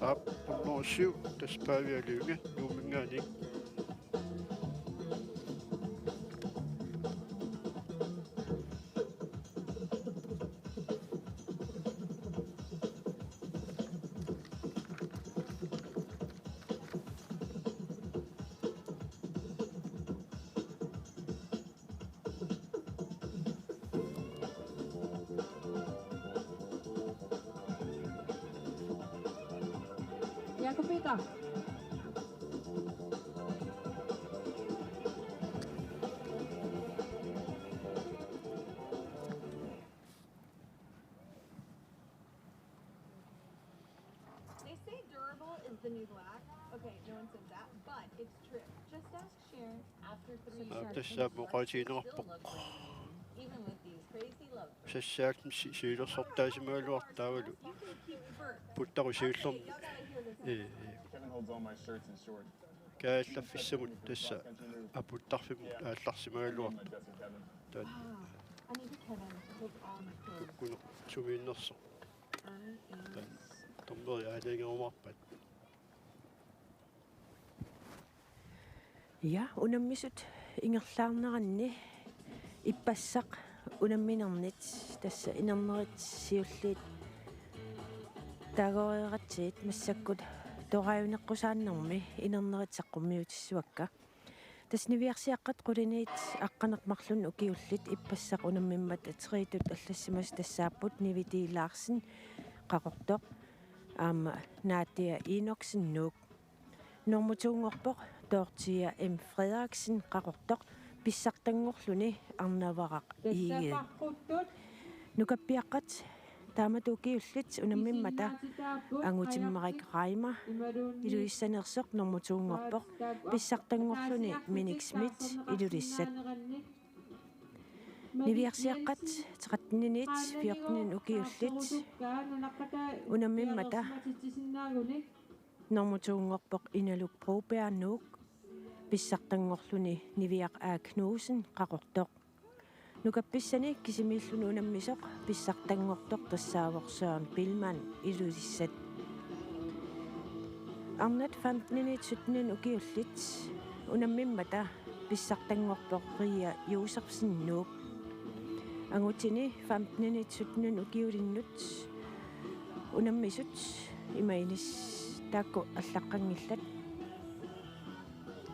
aap, hundrede syv, tassa Pavia Lynge, Nuumminngaanniit. Jakob Peter. They say durable is the new black. Okay, no one says that, but it's true. Just ask Sharon after three years. Aa, tassa oqaatigineqarpoq. Even with these crazy levels. Sassaat si-, siulersortaasimagaluartoq taavalu. Puttaru siullermi. Ee, ee. Kevin holds all my shirts and shorts. Kaallaffissamut tassa aputtarfimmut aallarsimagaluartoq. Taanna. Kukkuneq sumiinnersoq. Taanna. Dommeri aalajangerumaarpat. Ja, unammisut ingerlaarneranni ippassaq unamminernit, tassa inernerit siulliit taagoreeratsigit massakkut toraajuneqqusaannermi inernerit saqqummiutissavakka. Tassa niviarsiaqqat quliniit aqqaneq-marlunnik ukiullit ippassaq unammimmata trettut allassimasut tassaapput Nivi D. Larsen, Qaqortoq, aamma Nadia Enoksen, Nuuk. Normu to-nngorpoq Dorthea M. Frederiksen, Qaqortoq, pissartanngorluni Arnavaraq Egede. Nukappiaqqat taamatut ukiullit unammimmata Angutimmarik Reimer, Ilulissaneersoq, normu to-nngorpoq, pissartanngorluni Minik Schmidt, Ilulissat. Niviarsiaqqat tretteniit fjorteninik ukiullit unammimmata normu to-nngorpoq Inaluk Broberg, Nuuk, pissartanngorluni Niviaq A. Knudsen, Qaqortoq. Nukappissani kisimiilluni unammisoq pissartanngortoq tassaavoq Søren Billmann, Ilulissat. Arnat femteniit sytteninik ukiullit unammimmata pissartanngorpoq Ria Josefsen, Nuuk. Angutini femteniit sytteninik ukiulinnut unammisut ima inis taakku allaqqanngillat.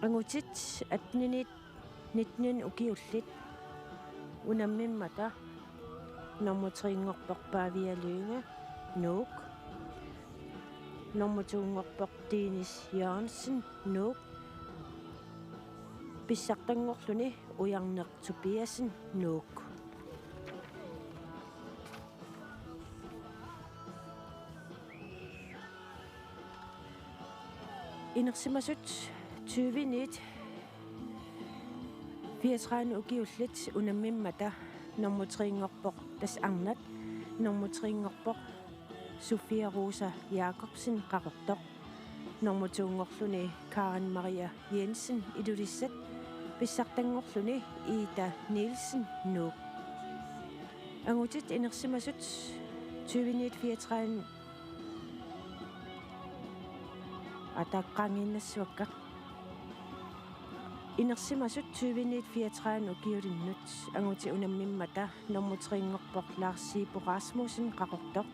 Angutit atteniit nitteninik ukiullit unammimmata normu tre-nngorpoq Pavia Lynge, Nuuk, normu to-nngorpoq Dennis Jørgensen, Nuuk, pissartanngorluni Ujarneq Tobiassen, Nuuk. Inersimasut tyveniit fireogtredive ukiullit unammimmata normu tre-nngorpoq, tassa arnat, normu tre-nngorpoq Sofia Rosa Jacobsen, Qaqortoq, normu to-nngorluni Karen Maria Jensen, Ilulissat, pissartanngorluni Ida Nielsen, Nuuk. Angutit inersimasut tyveniit fireogtredive ataqqaannginnassavakka. Inersimasut tyveniit fireogtredive ukiulinnut angutit unammimmata normu tre-nngorpoq Lars Siibo Rasmussen, Qaqortoq,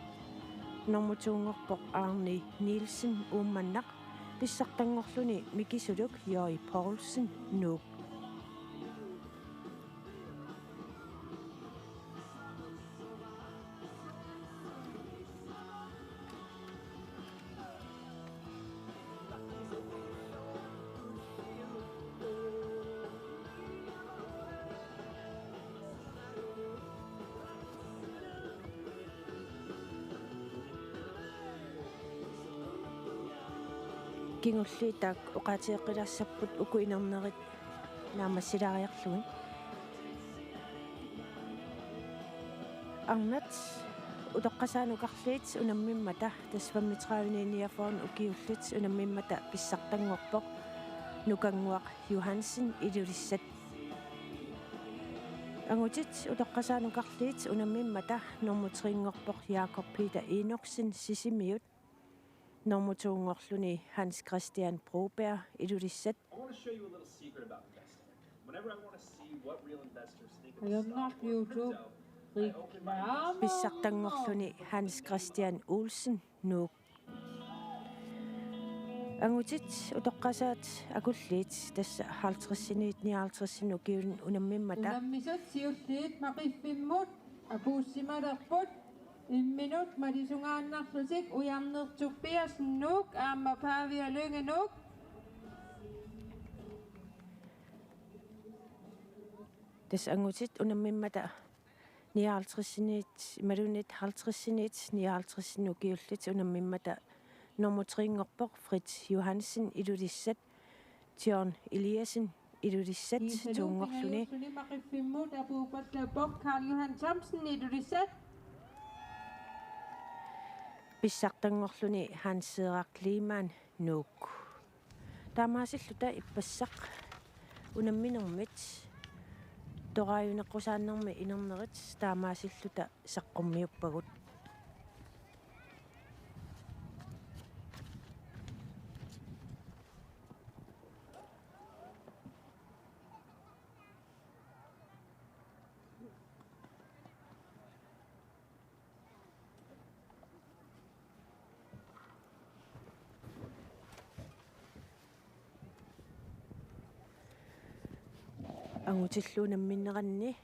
normu to-nngorpoq Arne Nielsen, Uummannaq, pissartanngorluni Mikisuluk Jørgen Poulsen, Nuuk. Kingulliit taakku oqaatigeqqilaassapput uku inernerit naammassilaariarlugit. Arnat utoqqasaanukarliit unammimmata, tassa femogtredive niogfyrre ukiullit unammimmata pissartanngorpoq Nukannguaq Johansen Ilulissat. Angutit utoqqasaanukarliit unammimmata nummer tre-nngorpoq Jakob Peter Enoksen Sisimiut. Nummer to-nngorluni Hans Christian Broberg Ilulissat. I want to show you a little secret about investing. Whenever I want to see what real investors think of the stock market, Ajornarluuttoq crypto, I open my reklame. Pissartanngorluni Hans Christian Olsen Nuuk. Angutit utoqqasaat akulliit, tassa halvtredsiniit nioghalvtredsinit ukiunit unammimmata. Unammisut siulliit Maqiffimmut apuussimalerput. Imminut malisungaannarlutik Ujarnertup Piasen Nuuk aamma Pavia Lynge Nuuk. Tassa angutit unammimmata nioghalvtredsiniit, imaluunniit halvtredsiniit nioghalvtredsinit ukiullit unammimmata nummer tre-nngorpoq Fritz Johansen Ilulissat, John Eliassen Ilulissat, kiisalu to-nngorluni. Pingajuulluni Maqiffimmut apuupallappoq Karl Johan Thomsen Ilulissat. Pissartanngorluni Hans Seirak Lehmann Nuuk. Taamaasilluta ippassaq unamminermit toraajuneqqusaannermi inernerit taamaasilluta saqqummiuppagut. Angutillu unammineranni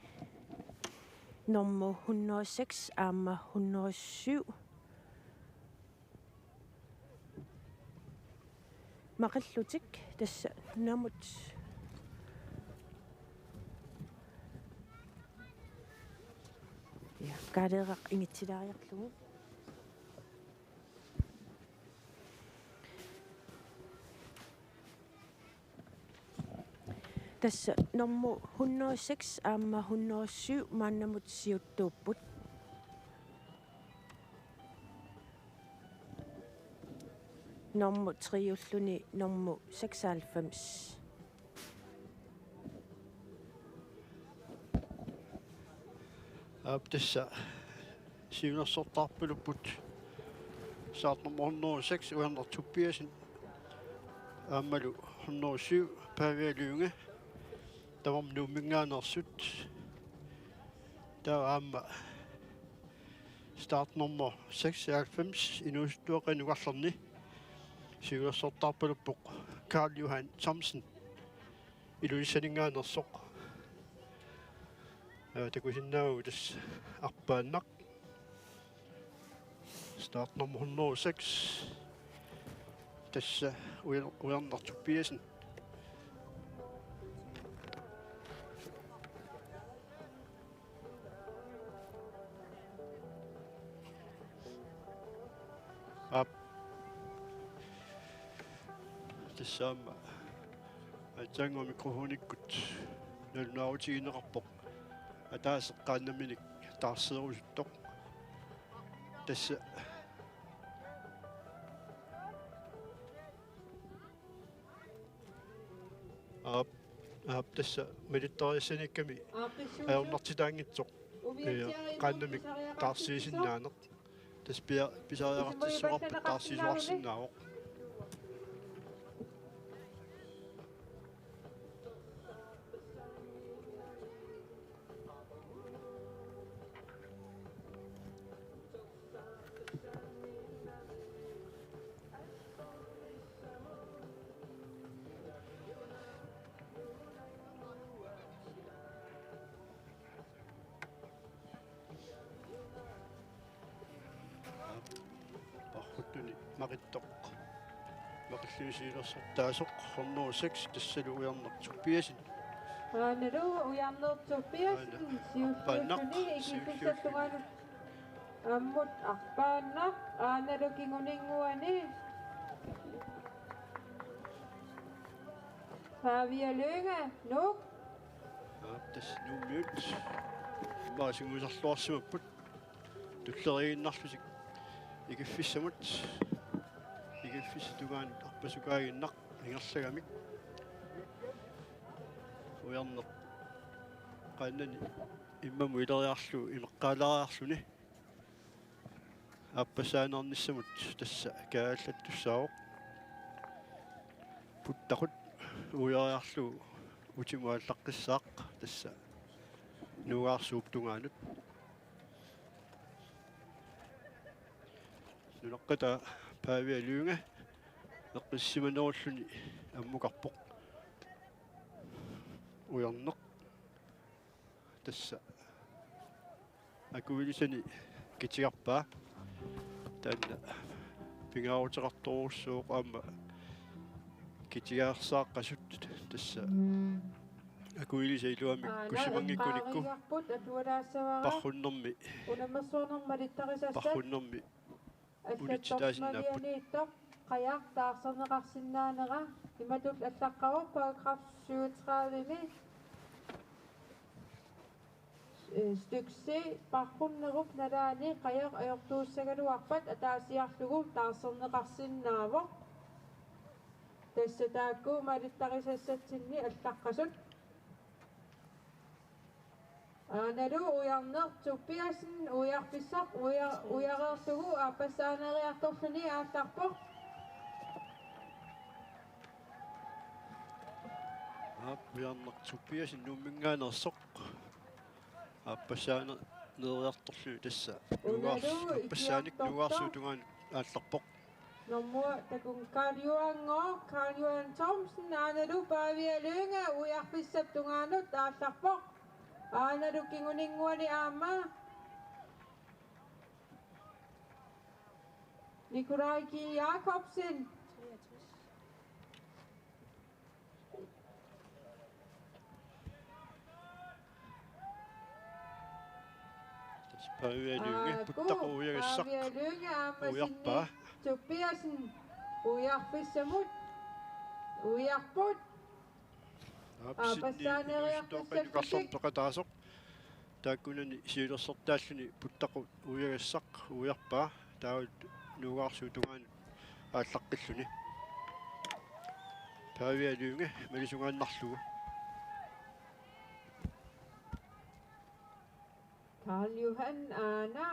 nummer hundrede og seks aamma hundrede og syv. Maqillutik tassa namut. Ja, Kaaleeraq ingitsilaariarlugu. Tassa nummer hundrede og seks aamma hundrede og syv maannamut siuttuupput. Nummer tre-ulluni nummer seksoghalvfems. Aap, tassa siunersortaarpalupput startnummer hundrede og seks, Ujarneq Tobiassen, aammalu hundrede og syv, Pavia Lynge, tamarmik Nuumminngaanneersut. Taava aamma startnummer seksoghalvfems, inuusuttuaqinukarlerni siunersortaarpaluppoq Karl Johan Thomsen, Ilulissaninngaanneersoq. Aa, takusinnaavugut tassa arpaannaq. Startnummer hundrede og seks. Tassa Ujar-, Ujarneq Tobiassen. Aap. Tassa aamma aatsaannguaq mikrofonikkut nalunaarutigineqarpoq. Ataaseq qaannaminik taarseerusuttoq. Tassa. Aap, aap, tassa malittariassaniikkami ajornartitaanngitsoq. Ee, qaannamik taarsiisinnaaneq. Tassa pia-, pisariaqartissoqarpat taarsiisoqarsinnaavoq. Parhuttuni Maqittoq. Maqillugu siulersortaasoq hundrede og seks, tassalu Ujarneq Tobiassen. Aanalu Ujarneq Tobiassen, aana, siulliulluni arpaannaq, ikifissattungaanut. Ammut arpaannaq, aanalu kinguninnguani. Pavia Lynge, Nuuk. Aap, tassa Nuummiut immaqa sungiusarluarsimapput. Tulleriiginnarlutik ikiffissamut. Ikiffissap tungaanut arpasukaaginnaq ingerlagamik. Ujarneq qaannani immamut ileriarlugu imeqqaalaariarluni. Aappassaaneernissamut tassa kaajallattussaavoq. Puttaqut uiariarlugu utimut aallaqqissaaq tassa Nuugaarsuup tungaanut. Nunaqqataa Pavia Lynge eqqissisimanerulluni ammukarpoq. Ujarneq tassa akuilisani kitigarpaa. Taanna pingaaruteqartorujussuuvoq aamma kitigaarsaqqasut tassa akuilisat iluamik kusimanngikkunikku eqqaariarput atualaassavara parrunnermi, unammersuarnermi malittarisassat parrunnermi allattorsimalianiittoq qajaq taarserneqarsinnaanera imatut allaqqavoq paragraf syvogtredive-mi, eh, stykke C, parrunnerup nalaani qajaq ajortuussagaluarpat ataasiarlugu taarserneqarsinnaavoq. Tassa taakku malittarisassatsinni allaqqasut. Aanalu Ujarneq Tobiassen ujarfissaq uja-, ujareerlugu aappassaaneeriartorluni aallarpoq. Aap, Ujarneq Tobiassen Nuumminngaanneersoq. Aappassaaneeriartorluni tassa Nuugaars-, aappassaanik Nuugaarsuup tungaanut aallarpoq. Nummer, takuuk, Karl Johan Ngor, Karl Johan Thomsen, aanalu Pavia Lynge ujarfissap tungaanut aallarpoq. Aanalu kinguninnguani aamma Nikolaj G. Jakobsen. Tassa Pavia Lynge, aa, puttaqut uiagassaq, Pavia Lynge aamma ujarpaa. Sinni Tobiassen ujarfissamut ujarput. Aap, sinni aappassaaneeriarfissarlutik inuusuttuaqqat inukarsamik peqataasoq. Taakkunani siulersortaalluni puttaqut uiagassaq ujarpaa. Taava Nuugaarsuup tungaanut aallaqqilluni. Pavia Lynge malisungaannarlugu. Karl Johan aana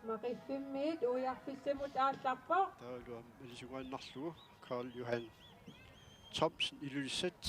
Maqiffimmiit ujarfissamut aallarpoq. Taavalu aamma malisungaannarlugu Karl Johan Thomsen Ilulissat.